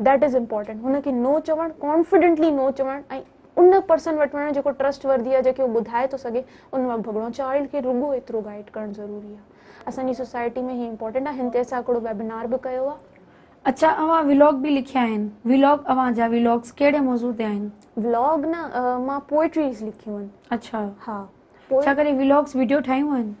That is important هن کي نو چوڻ ڪانفيڊنٽلي نو چوڻ ۽ ان پرسن وٽ وڃڻ جيڪو ٽرسٽ وردي آهي جيڪي هو ٻڌائي ٿو سگهي ان وٽ ڀڳڻو چائلڊ کي رڳو ايترو گائيڊ ڪرڻ ضروري آهي اسان جي سوسائٽي ۾ هي امپورٽنٽ آهي هن تي اسان هڪڙو ويبنار به ڪيو آهي. اڇا اوهان ولاگ به لکيا آهن ولاگ اوهان جا ولاگس ڪهڙي موضوع تي آهن؟ ولاگ نه مان پوئٽريز لکيون آهن. اڇا ها ڇا ڪڏهن ولاگس وڊيو ٺاهيون آهن؟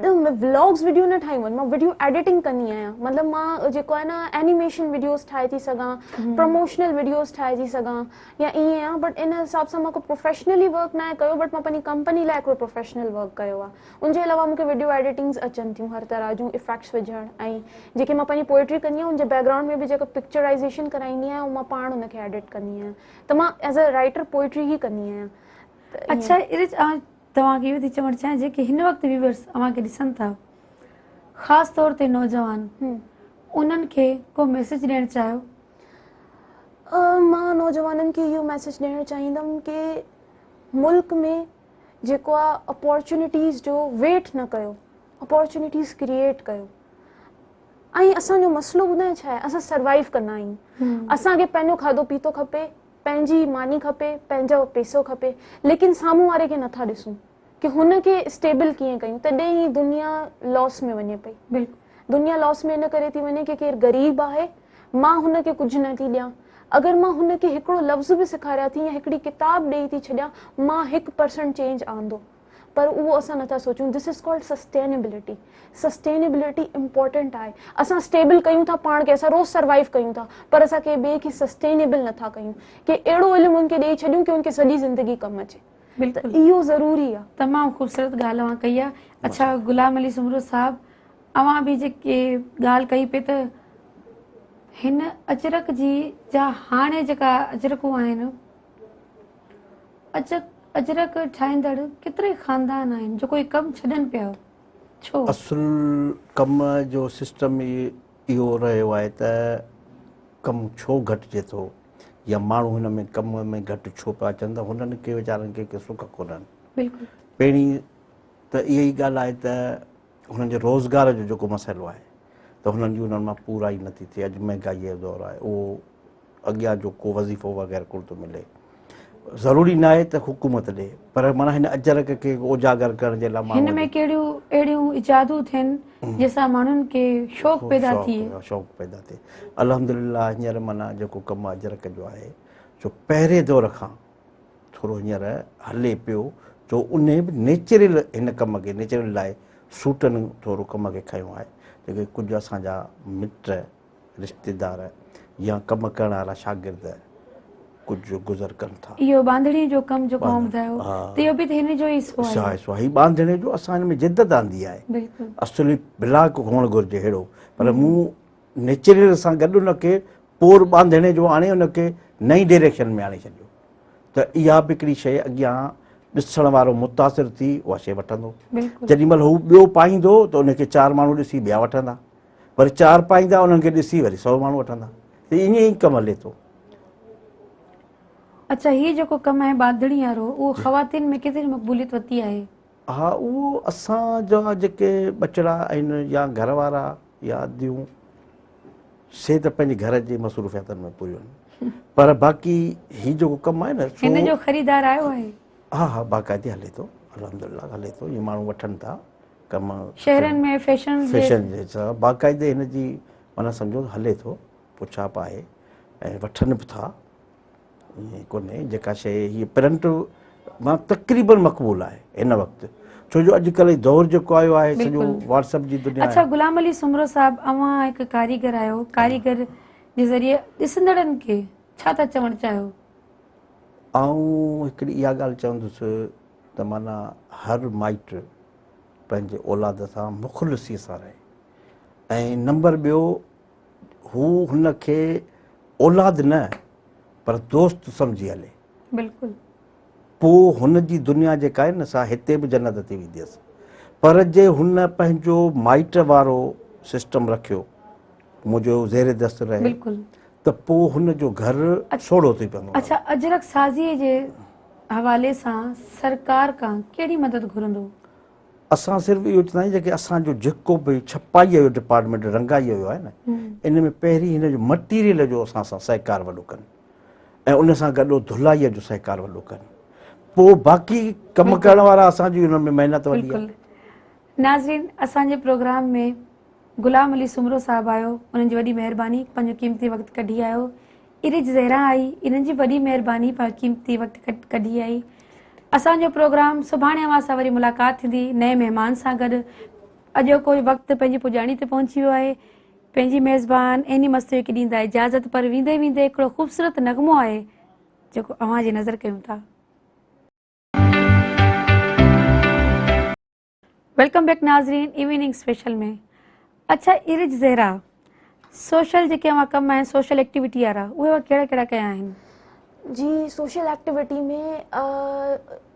نه مان ولاگس وڊيو نه ٺاهيون آهن مان وڊيو ايڊيٽنگ ڪندي آهيان مطلب مان جيڪو آهي نه اينيميشن وڊيوز ٺاهي ٿي سگهان پروموشنل وڊيوز ٺاهي ٿي سگهان يا ائين آهي بٽ ان حساب سان مان ڪو پروفيشنلي ورڪ ناهي ڪيو بٽ مان پنهنجي ڪمپني لاء هڪڙو پروفيشنل ورڪ ڪيو آهي ان جي علاوه مون کي وڊيو ايڊيٽنگز اچن ٿيون هر طرح جون افيڪٽس وجهڻ ۽ جيڪي مان پنهنجي پوئٽري ڪندي آهيان ان جي بيڪ گرائونڊ ۾ به جيڪو پڪچرائيزيشن ڪرائيندي آهيان اهو مان پاڻ ان کي ايڊٽ ڪندي آهيان ته مان ايز اي رائٽر پوئٽري ئي ڪندي آهيان. اڇا ارج توهان کي اهو ٿي چوڻ چاهيان جيڪي هن وقت ويورس اوهان کي ڏسن ٿا خاص طور تي نوجوان انهن کي ڪو ميسيج ڏيڻ چاهيو؟ مان نوجوانن کي اهو ميسيج ڏيڻ چاهيندم ڪي ملڪ ۾ جيڪو آ اپارچونيٽيز جو ويٽ نه ڪيو، اپارچونيٽيز ڪريئيٽ ڪيو. ۽ اسان جو مسئلو ٻڌايان ڇا آهي، اسان سروائيو ڪندا آهيون. اسان کي پنهنجو کاڌو پيتو کپي، پنهنجي ماني کپي، پنهنجو پيسو کپي، ليڪن سامهون واري کي نٿا ڏسون ڪي هن کي اسٽيبل ڪيئن ڪيون، تڏهن هي دنيا لاس ۾ وڃي پئي. دنيا لاس ۾ ان ڪري ٿي وڃي ڪي ڪير غريب آهي، مان هن کي ڪجهه نه ٿي ڏيان، اگر مان هن کي هڪڙو لفظ به سيکاريان ٿي يا هڪڙي ڪتاب ڏيئي ٿي ڇڏيان، مان 1% چينج آندو. پر اهو اسان نٿا سوچون. This is called sustainability. Sustainability important آهي. اسان اسٽيبل ڪيون ٿا پاڻ کي، اسان روز سروائيو ڪيون ٿا، پر اسان ڪنهن ٻئي کي سسٽينيبل نٿا ڪيون ڪي اهڙو علم ان کي ڏيئي ڇڏيون ڪي ان کي سڄي زندگي ڪم اچي. ته اهو ضروري آهي. تمام خوبصورت ڳالهه اوهان ڪئي آهي. اڇا غلام علي سومرو صاحب اوهان به جيڪي ڳالهه ڪئي پئي ته هن اجرڪ جي جا هاڻي جيڪا اجرڪون آهن اجرڪ ٺاهيندڙ ڪيترائي خاندان آهن جيڪو هي ڪم ڇڏن پيا ڇو؟ اصل ڪم جو سسٽم ئي اهو رهيو آهي ته ڪم ڇو گهٽجي ٿو يا ماڻهو هن ۾ ڪم ۾ گهٽ ڇو پيا اچن ته هنن کي ويچارن کي ڪي سک ڪونهن. بلڪل. پهرين ته اها ئي ڳالهه آهي ته هنن جي روزگار جو جيڪو مسئلو آهي ته هنن جي انهن مان پورائي نٿي ٿئي. اڄ مهنگائيء جو دور آهي، اهو اڳيان جو ڪو وظيفو وغيره ڪونه ٿو ملي. ضروري نه آهي ته حڪومت ڏي، پر معنيٰ هن اجرڪ کي اجاگر ڪرڻ جي لاء هن ۾ ڪهڙيون اهڙيون ايجادون ٿين جنهن سان ماڻهن کي شوق پيدا ٿئي. شوق پيدا ٿئي. الحمدلله هينئر معنيٰ جيڪو ڪم اجرڪ جو آهي سو پهرين دور کان ٿورو هينئر هلي پيو، جو انهي به نيچرل هن ڪم کي نيچرل لاء سوٽن ٿورو ڪم کي کنيو آهي. جيڪي ڪجهه اسان جا مٽ رشتيدار يا ڪم ڪرڻ وارا شاگرد ڪجهه گذر ڪن ٿا. اهو ٻانڌڻي جو ڪم جيڪو اوهان ٻڌايو ته اهو به ته هن جو ئي حصو آهي. حصو آهي. هي ٻانڌڻي جو اسان هن ۾ جدت آندي آهي. بلڪل. اصلي بلاڪ هئڻ گهرجي ههڙو، پر مون نيچرل سان گڏ ان کي پور ٻانڌڻي جو آڻي ان کي نئين ڊائريڪشن ۾ آڻي ڇڏيو ته اها به هڪڙي شيء اڳيان ڏسڻ وارو متاثر ٿي اها شيء وٺندو. بلڪل. جيڏي مهل هو ٻيو پائيندو ته ان کي 4 ماڻهو ڏسي ٻيا وٺندا، وري 4 پائيندا انهن کي ڏسي وري 100 ماڻهو وٺندا، ته ائين ئي ڪم هلي ٿو. اڇا هي جيڪو ڪم آهي ٻانڌڻي وارو اهو خواتين ۾ ڪيتري مقبوليت ورتي آهي؟ ها اهو اسان جا جيڪي ٻچڙا آهن يا گهر وارا يا اديون سي ته پنهنجي گهر جي مصروفياتن ۾ پوريون آهن، پر باقي هي جيڪو ڪم آهي نه سو هن جو خريدار آيو آهي؟ ها ها باقاعدي هلي ٿو، الحمدلله هلي ٿو، ائين ماڻهو وٺن ٿا ڪم. شهرن ۾ فيشن جي فيشن جي حساب باقاعدي هن جي معنيٰ سمجهو هلي ٿو، پڇا به آهي ۽ وٺن به ٿا، ائين ڪونهي جيڪا شيء هيء پرنٽ مان تقريبن مقبول آهي هن وقت، ڇو جو اڄڪلهه هي دور جيڪو آيو آهي سڄو واٽس اپ جي دنيا اڇا آهي. غلام علي سومرو صاحب اوهان هڪ ڪاريگر آهيو، ڪاريگر جي ذريعي ڏسندڙن کي ڇا ٿا چوڻ چاهيو؟ آئون هڪڙي اها ڳالهه چوندس ته معنيٰ هر مائٽ پنهنجي اولاد سان مخلصي سان رهي ۽ نمبر ٻيو هو هن کي اولاد نه پر دوست سمجهي هلي. بلڪل. پوء هن جي دنيا جيڪا آهي نه سا هتي به جنت ٿي وينديس، پر جي هن پنهنجو مائٽ وارو سسٽم رکيو، منهنجو زير دست رهي، بلڪل. ته پوء هن جو گهر سوڙهو ٿي پوندو. اڇا اجرڪ سازيء جي حوالي سان سرڪار کان ڪهڙي مدد گهرندو؟ اسان صرف اهو چوندا آهيون جيڪي اسان جو جيڪو به ڇپائيء جو ڊپارٽمينٽ رنگائيء جو آهي نه، ان ۾ پهرين هن جو مٽيريل جو اسان سان سهڪار وڏو ڪن ۽ ان سان گڏ ڌلائيء جو سهڪار وڏو ڪن، پوء باقي ڪم ڪرڻ وارا اسان جي ان ۾ محنت وڏي آهي. بلڪل ناظرين اسان جي پروگرام ۾ غلام علي سومرو صاحب آيو، انهن جي وڏي مهرباني پنهنجو قيمتي وقت ڪڍي آيو. ارج زهرا آئي، انهن جي وڏي مهرباني پنهنجو قيمتي وقت ڪڍي آئي. اسان جو پروگرام سڀاڻي اوهان سان وري ملاقات ٿيندي نئين مهمان سان گڏ. اڄوڪو وقت پنهنجي پڄاڻي تي پهچي ويو آهي. پنهنجي ميزبان عيني مستوئي کي ڏيندا اجازت، پر ويندي ويندي هڪڙو خوبصورت نغمو آهي جيڪو اوهان جي نظر ڪيون ٿا. Welcome back ناظرين ايوننگ اسپيشل ۾. اڇا ارج زهرا سوشل جيڪي اوهان ڪم آهن سوشل ايڪٽيوٽي وارا اهي اوهان ڪهڙا ڪهڙا ڪيا آهن؟ جي سوشل ايڪٽيوٽي ۾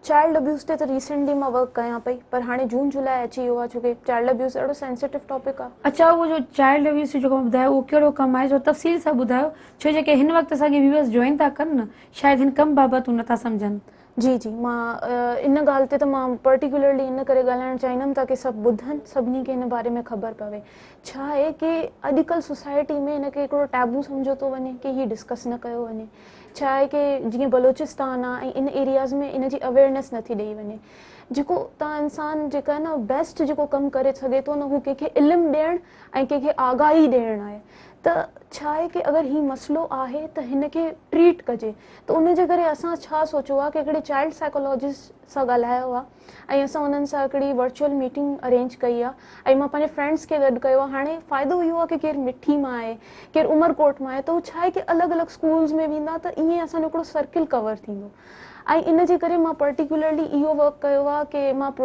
چائلڊ ابيوز تي ته ريسينٽلي مان ورڪ ڪيان پئي پر هاڻي جون جولاء اچي ويو آهي ڇو ڪي چائلڊ ابيوز ڏاڍو سينسيٽو ٽاپڪ آهي. اڇا اهو جو چائلڊ ابيوز جو ڪم ٻڌايو اهو ڪهڙو ڪم آهي ٿورو تفصيل سان ٻڌايو ڇو جيڪي هن وقت اسان کي ويوئرز جوائن ٿا ڪن نه شايد هن ڪم بابت هو نٿا سمجهن. جي جي مان ان ڳالهه تي ته مان پرٽيڪولرلي ان ڪري ڳالهائڻ چاهيندم تاڪي سڀ ٻڌن سڀني کي ان باري ۾ خبر پوي ڇا آهي ڪي اڄڪلهه سوسائٽي ۾ ان کي هڪڙو ٽيبو سمجهيو ٿو وڃي ڪي هي ڊسڪس نه ڪيو وڃي ڇا آهي ڪي جيئن بلوچستان آ ۽ ان ايرياز ۾ ان جي اويئرنيس نٿي ڏئي وڃي جيڪو تان انسان جيڪا آهي نه بيسٽ جيڪو ڪم ڪري سگهي ٿو نه هو ڪنهن کي علم ڏيڻ ۽ ڪنهن کي آگاهي ڏيڻ آهي ته ڇا آهي ڪي اگر هي مسئلو آهي ته هن کي ٽريٽ ڪجي ته ان جي ڪري اسان ڇا سوچيو آ ڪي هڪڙي چائلڊ سائيڪالاجسٽ سان ڳالهايو آ ۽ اسان انهن سان هڪڙي ورچوئل ميٽنگ ارينج ڪئي آ ۽ مان پنهنجي فرينڊس کي گڏ ڪيو آ هاڻي فائدو اهو آ ڪي ڪير مٺي مان آهي ڪير عمرڪوٽ مان آهي ته هو ڇا آهي ڪي الڳ الڳ اسڪولز ۾ ويندا ته ائين اسان جو هڪڙو سرڪل ڪور ٿيندو ۽ ان جي ڪري مان پرٽيڪولرلي اهو ورڪ ڪيو آ ڪي مان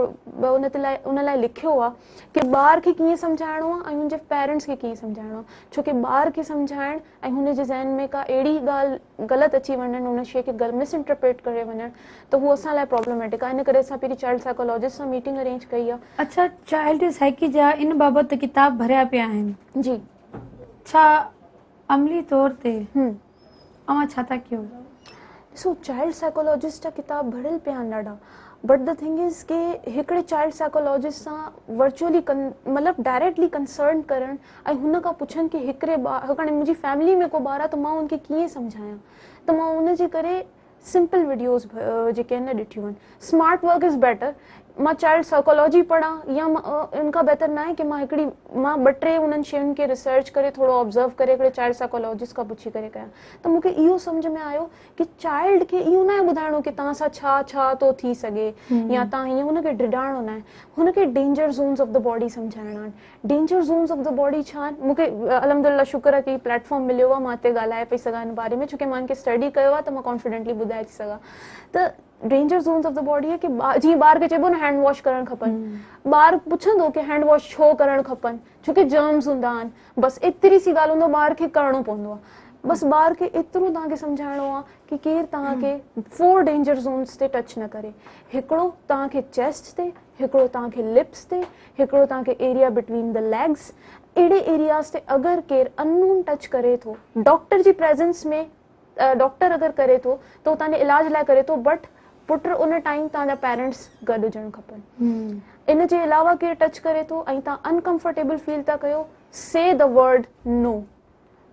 ان تي لاء ان لاء لکيو آ ڪي ٻار کي ڪيئن سمجهائڻو آ ۽ ان جي پيرنٽس کي ڪيئن سمجهائڻو آ ڇو ڪي ٻار کي سمجهائڻ ۽ هن جي ذهن ۾ ڪا اهڙي ڳالهه غلط اچي وڃڻ ان شيء کي مس انٽرپريٽ ڪري وڃڻ ته هو اسان لاء پرابلميٽڪ آهي ان ڪري اسان پهرين چائلڊ سائيڪالاجسٽ سان ميٽنگ ارينج ڪئي آهي. اڇا چائلڊ سائيڪي جا ان بابت ته ڪتاب ڀريا پيا آهن. جي. ڇا عملي طور تي اوهان ڇا ٿا ڪيو؟ ڏسو چائلڊ سائيڪالاجسٽ جا ڪتاب ڀريل پيا آهن ڏاڍا بٽ the thing is ڪي هڪڙي چائلڊ سائيڪالاجسٽ سان ورچوئلي مطلب ڊائريڪٽلي ڪنسرن ڪرڻ ۽ هن کان پڇن ڪي هڪڙي ٻار هاڻي منهنجي فيملي ۾ ڪو ٻار آهي ته مان ان کي ڪيئن سمجهايان ته مان ان جي ڪري سمپل وڊيوز جيڪي آهن نه ڏٺيون آهن اسمارٽ ورڪ is better مان چائلڊ سائيڪالاجي پڙهان يا ان کان بهتر نه آهي ڪي مان هڪڙي مان ٻه ٽي انهن شين کي ريسرچ ڪري ٿورو آبزرو ڪري هڪڙي چائلڊ سائيڪالاجسٽ کان پڇي ڪري ڪيان ته مون کي اهو سمجهه ۾ آيو ڪي چائلڊ کي اهو ناهي ٻڌائڻو ڪي توهان سان ڇا ڇا ٿو ٿي سگهي يا توهان هيئن هن کي ڊڄائڻو ناهي هن کي danger zones of the body سمجهائڻا آهن danger zones of the body ڇا آهن مون کي الحمدلله شڪر آهي ڪي پليٽ فارم مليو آهي مان هتي ڳالهائي پئي سگهان ان باري ۾ ڇو ڪي مان ان کي اسٽڊي ڪيو آهي ته مان ڪانفيڊنٽلي ٻڌائي ٿي سگهان ته danger zones of the body آهي ڪي جيئن ٻار کي چئبو نه هينڊ واش ڪرڻ کپن ٻار پڇندو ڪي هينڊ واش ڇو ڪرڻ کپن ڇو ڪي جرمز هوندا آهن بس ايتري سي ڳالهه هوندو ٻار کي ڪرڻو پوندو آهي بس ٻار کي ايترو توهان کي سمجهائڻو آهي ڪي ڪير توهان کي فور ڊينجر زونز تي ٽچ نه ڪري هڪڙو توهان کي چيسٽ تي هڪڙو توهان کي لپس تي هڪڙو توهان کي ايريا بٽوين the legs اهڙي ايرياز تي اگر ڪير اننون ٽچ ڪري ٿو ڊاڪٽر جي پريزنس ۾ ڊاڪٽر اگر ڪري ٿو ته هو توهان جي علاج لاء ڪري ٿو بٽ پٽ ان ٽائيم توهان جا پيرنٽس گڏ هجڻ کپن ان جي علاوه ڪير ٽچ ڪري ٿو ۽ توهان انڪمفرٽيبل فيل ٿا ڪيو say the word no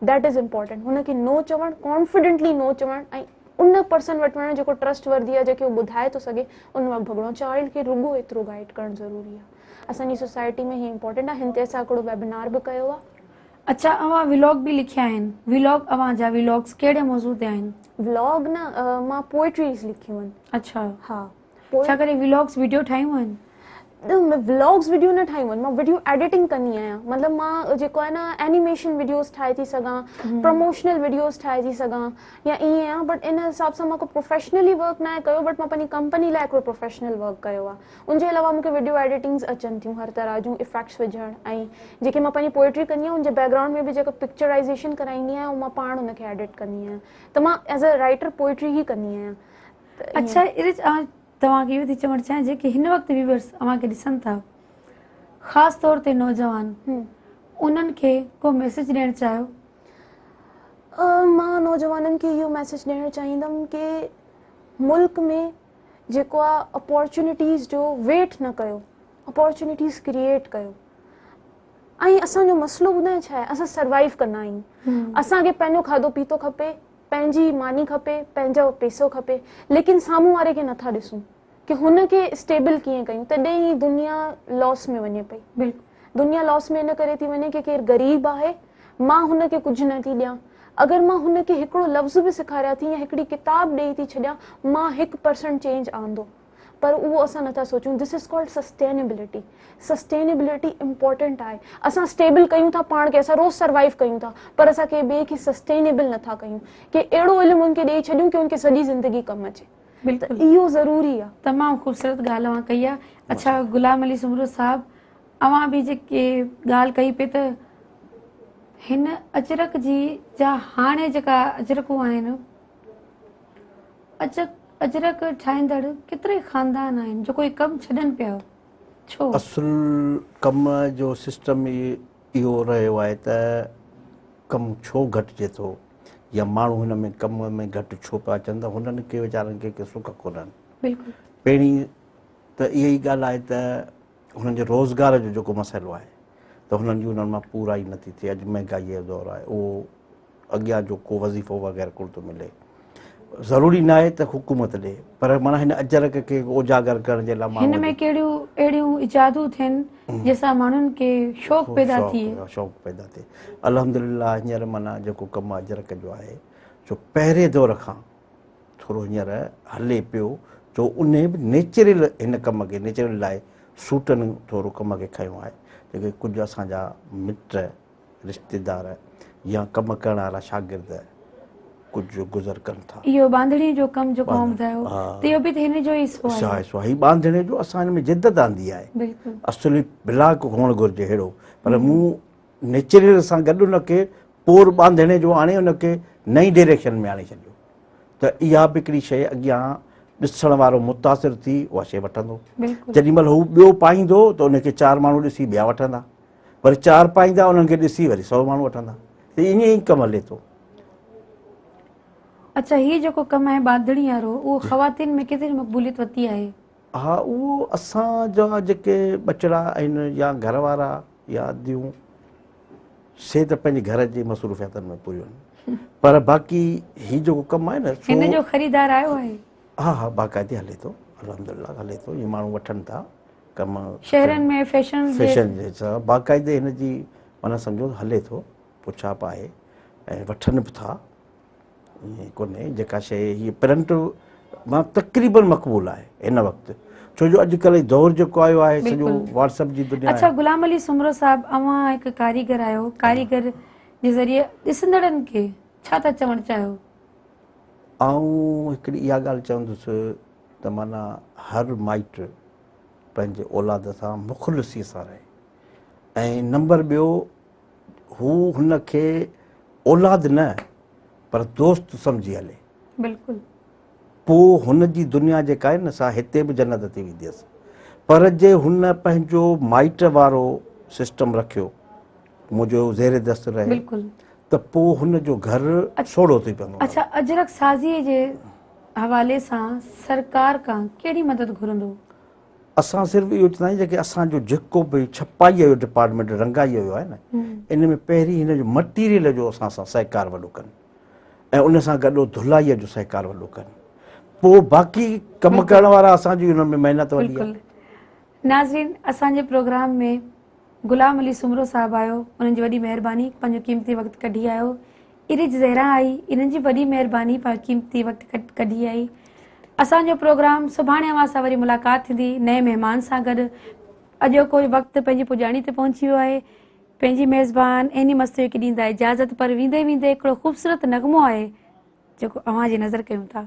that is important هن کي نو چوڻ ڪانفيڊنٽلي نو چوڻ ۽ ان پرسن وٽ وڃڻ جيڪو ٽرسٽ وردي آهي جيڪي هو ٻڌائي ٿو سگهي ان وٽ ڀڳڻو چائلڊ کي رڳو ايترو گائيڊ ڪرڻ ضروري آهي اسان جي سوسائٽي ۾ هي امپورٽنٽ آهي هن تي اسان هڪڙو ويبنار به ڪيو آهي. اڇا اوهان ولاگ به لکيا آهن ولاگ اوهان جا ولاگس ڪهڙي موضوع تي آهن؟ ولاگ نه مان پوئٽريز لکيون آهن. اڇا ها ڇا ڪڏهن ولاگس وڊيو ٺاهيون آهن؟ نه مان ولاگس وڊيو نه ٺاهيون آهن مان وڊيو ايڊيٽنگ ڪندي آهيان مطلب مان جيڪو آهي نه اينيميشن وڊيوز ٺاهي ٿي سگهان پروموشنل وڊيوز ٺاهي ٿي سگهان يا ائين آهي بٽ ان حساب سان مان ڪو پروفيشنلي ورڪ ناهي ڪيو بٽ مان پنهنجي ڪمپني لاء هڪڙو پروفيشنل ورڪ ڪيو آهي ان جي علاوه مون کي وڊيو ايڊيٽنگز اچن ٿيون هر طرح جون افيڪٽس وجهڻ ۽ جيڪي مان پنهنجي پوئٽري ڪندي آهيان ان جي بيڪ گرائونڊ ۾ به جيڪو پڪچرائيزيشن ڪرائيندي آهيان اهو مان پاڻ ان کي ايڊٽ ڪندي آهيان ته مان ايز اي رائٽر پوئٽري ئي ڪندي آهيان. اڇا ارج توهان کي اهو ٿي چوڻ چاهيان جيڪي هن وقت ويورس اوهان کي ڏسن ٿا خاص طور تي نوجوان انهن کي ڪو ميسيج ڏيڻ چاهيو؟ مان نوجوانن کي اهو ميسيج ڏيڻ چاهيندم ڪي ملڪ ۾ جيڪو آ اپارچونيٽيز جو ويٽ نه ڪيو اپارچونيٽيز ڪريئيٽ ڪيو ۽ اسان جو مسئلو ٻڌايان ڇا آهي اسان سروائيو ڪندا آهيون اسان کي پنهنجو کاڌو پيتو کپي پنهنجي ماني کپي، پنهنجو پيسو کپي، ليڪن سامهون واري کي نٿا ڏسون ڪي هن کي اسٽيبل ڪيئن ڪيون تڏهن هي دنيا لاس ۾ وڃي پئي. بلڪل. دنيا لاس ۾ ان ڪري ٿي وڃي ڪي ڪير غريب آهي مان هن کي ڪجهه نه ٿي ڏيان اگر مان هن کي هڪڙو لفظ به سيکاريان ٿي يا هڪڙي ڪتاب ڏيئي ٿي ڇڏيان مان هڪ پرسنٽ چينج آندو. پر اهو اسان نٿا سوچون this is called sustainability sustainability important آهي اسان اسٽيبل ڪيون ٿا پاڻ کي اسان روز سروائيو ڪيون ٿا پر اسان ڪنهن ٻئي کي سسٽينيبل نٿا ڪيون ڪي اهڙو علم ان کي ڏئي ڇڏيون ڪي ان کي سڄي زندگي ڪم اچي بلڪل اهو ضروري آهي. تمام خوبصورت ڳالهه اوهان ڪئي آهي اڇا غلام علي سومرو صاحب اوهان به جيڪي ڳالهه ڪئي پئي ته هن اجرڪ جي جا هاڻي جيڪا اجرڪون آهن اچڪ اجرڪ ٺاهيندڙ ڪيترائي خاندان آهن جيڪو هي ڪم ڇڏن پيا ڇو؟ اصل ڪم جو سسٽم ئي اهو رهيو آهي ته ڪم ڇو گهٽجي ٿو يا ماڻهو هن ۾ ڪم ۾ گهٽ ڇو پيا اچن ته هنن کي ويچارن کي ڪي سک ڪونهن. بلڪل. پهرين ته اها ئي ڳالهه آهي ته هنن جي روزگار جو جيڪو مسئلو آهي ته هنن جي انهن مان پورائي نٿي ٿئي اڄ مهنگائي جو دور آهي اهو اڳيان جو ڪو وظيفو وغيره ڪونه ٿو ملي ضروري نه آهي ته حڪومت ڏي پر معنيٰ هن اجرڪ کي اجاگر ڪرڻ جي لاء هن ۾ ڪهڙيون اهڙيون ايجادون ٿين جنهن سان ماڻهن کي شوق پيدا ٿئي شوق پيدا ٿئي الحمدلله هينئر معنيٰ جيڪو ڪم اجرڪ جو آهي سو پهرين دور کان ٿورو هينئر هلي پيو جو انهي به نيچرل هن ڪم کي نيچرل لاء سوٽن ٿورو ڪم کي کنيو آهي جيڪي ڪجهه اسان جا مٽ رشتيدار يا ڪم ڪرڻ وارا شاگرد ڪجهه گذر ڪن ٿا. اهو ٻانڌڻي جو ڪم جيڪو اوهان ٻڌايو ته اهو به ته هن جو ئي حصو آهي. حصو آهي. هي ٻانڌڻي جو اسان هن ۾ جدت آندي آهي. بلڪل. اصل بلاڪ هئڻ گهرجي ههڙو پر مون نيچرل سان گڏ ان کي پور ٻانڌڻي جو آڻي ان کي نئين ڊائريڪشن ۾ آڻي ڇڏيو ته اها به هڪڙي شيء اڳيان ڏسڻ وارو متاثر ٿي اها شيء وٺندو. جيڏي مهل هو ٻيو پائيندو ته ان کي چار ماڻهو ڏسي ٻيا وٺندا. وري چار پائيندا انهن کي ڏسي وري 100 ماڻهو وٺندا ته ائين ئي ڪم هلي ٿو. اڇا هي جيڪو ڪم آهي ٻانڌڻي وارو اهو خواتين ۾ ڪيتري مقبوليت ورتي آهي؟ ها اهو اسان جا جيڪي ٻچڙا آهن يا گهر وارا يا اديون سي ته پنهنجي گهر جي مصروفياتن ۾ پوريون آهن پر باقي هي جيڪو ڪم آهي نه هن جو خريدار آيو آهي؟ ها ها باقاعدي هلي ٿو الحمدلله هلي ٿو ائين ماڻهو وٺن ٿا ڪم شهرن ۾ فيشن جي فيشن جي حساب باقاعدي هن جي معنيٰ سمجهو هلي ٿو پڇا به آهي ۽ وٺن به ٿا ائين ڪونهي جيڪا شيء هي پرنٽ مان تقريبن مقبول آهي هن وقت ڇو جو اڄڪلهه دور جيڪو آيو آهي سڄو واٽس اپ جي دنيا اڇا غلام علي سومرو صاحب اوهان هڪ ڪاريگر آهيو ڪاريگر جي ذريعي ڏسندڙن کي ڇا ٿا چوڻ چاهيو؟ آئون هڪڙي اها ڳالهه چوندس ته معنيٰ هر مائٽ پنهنجي اولاد سان مخلصي سان رهي ۽ نمبر ٻيو هو هن کي اولاد نه پر دوست سمجهي هلي. بلڪل. پوء هن جي دنيا جيڪا آهي نه سا هتي به جنت ٿي وينديس پر جي هن پنهنجو مائٽ وارو سسٽم رکيو منهنجو زير دست رهي بلڪل ته پوء هن جو گهر سوڙهو ٿي پوندو. اڇا اجرڪ سازي جي حوالي سان سرڪار کان ڪهڙي مدد گهرندو؟ اسان صرف اهو چوندا آهيون جيڪي اسان جو جيڪو به ڇپائيء جو ڊپارٽمينٽ رنگائيء جو آهي نه ان ۾ پهرين هن جو مٽيريل جو اسان سان سهڪار وڏو ڪن ۽ ان سان گڏ ڌلائيء جو سهڪار وڏو ڪن پوء باقي ڪم ڪرڻ وارا اسان جي ان ۾ محنت وڏي آهي. ناظرين اسان جي پروگرام ۾ غلام علي سومرو صاحب آيو انهن جي وڏي مهرباني پنهنجو قيمتي وقت ڪڍي آيو ارج زهرا آئي انهن جي وڏي مهرباني پنهنجو قيمتي وقت ڪڍي آئي اسان جو پروگرام سڀاڻي اوهان سان وري ملاقات ٿيندي نئين مهمان سان گڏ اڄوڪو وقت پنهنجي پڄاڻي تي پهچي ويو آهي پنهنجي ميزبان عيني مستوئي کي ڏيندا اجازت پر ويندي ويندي هڪڙو خوبصورت نغمو آهي جيڪو اوهان جي نظر ڪيون ٿا.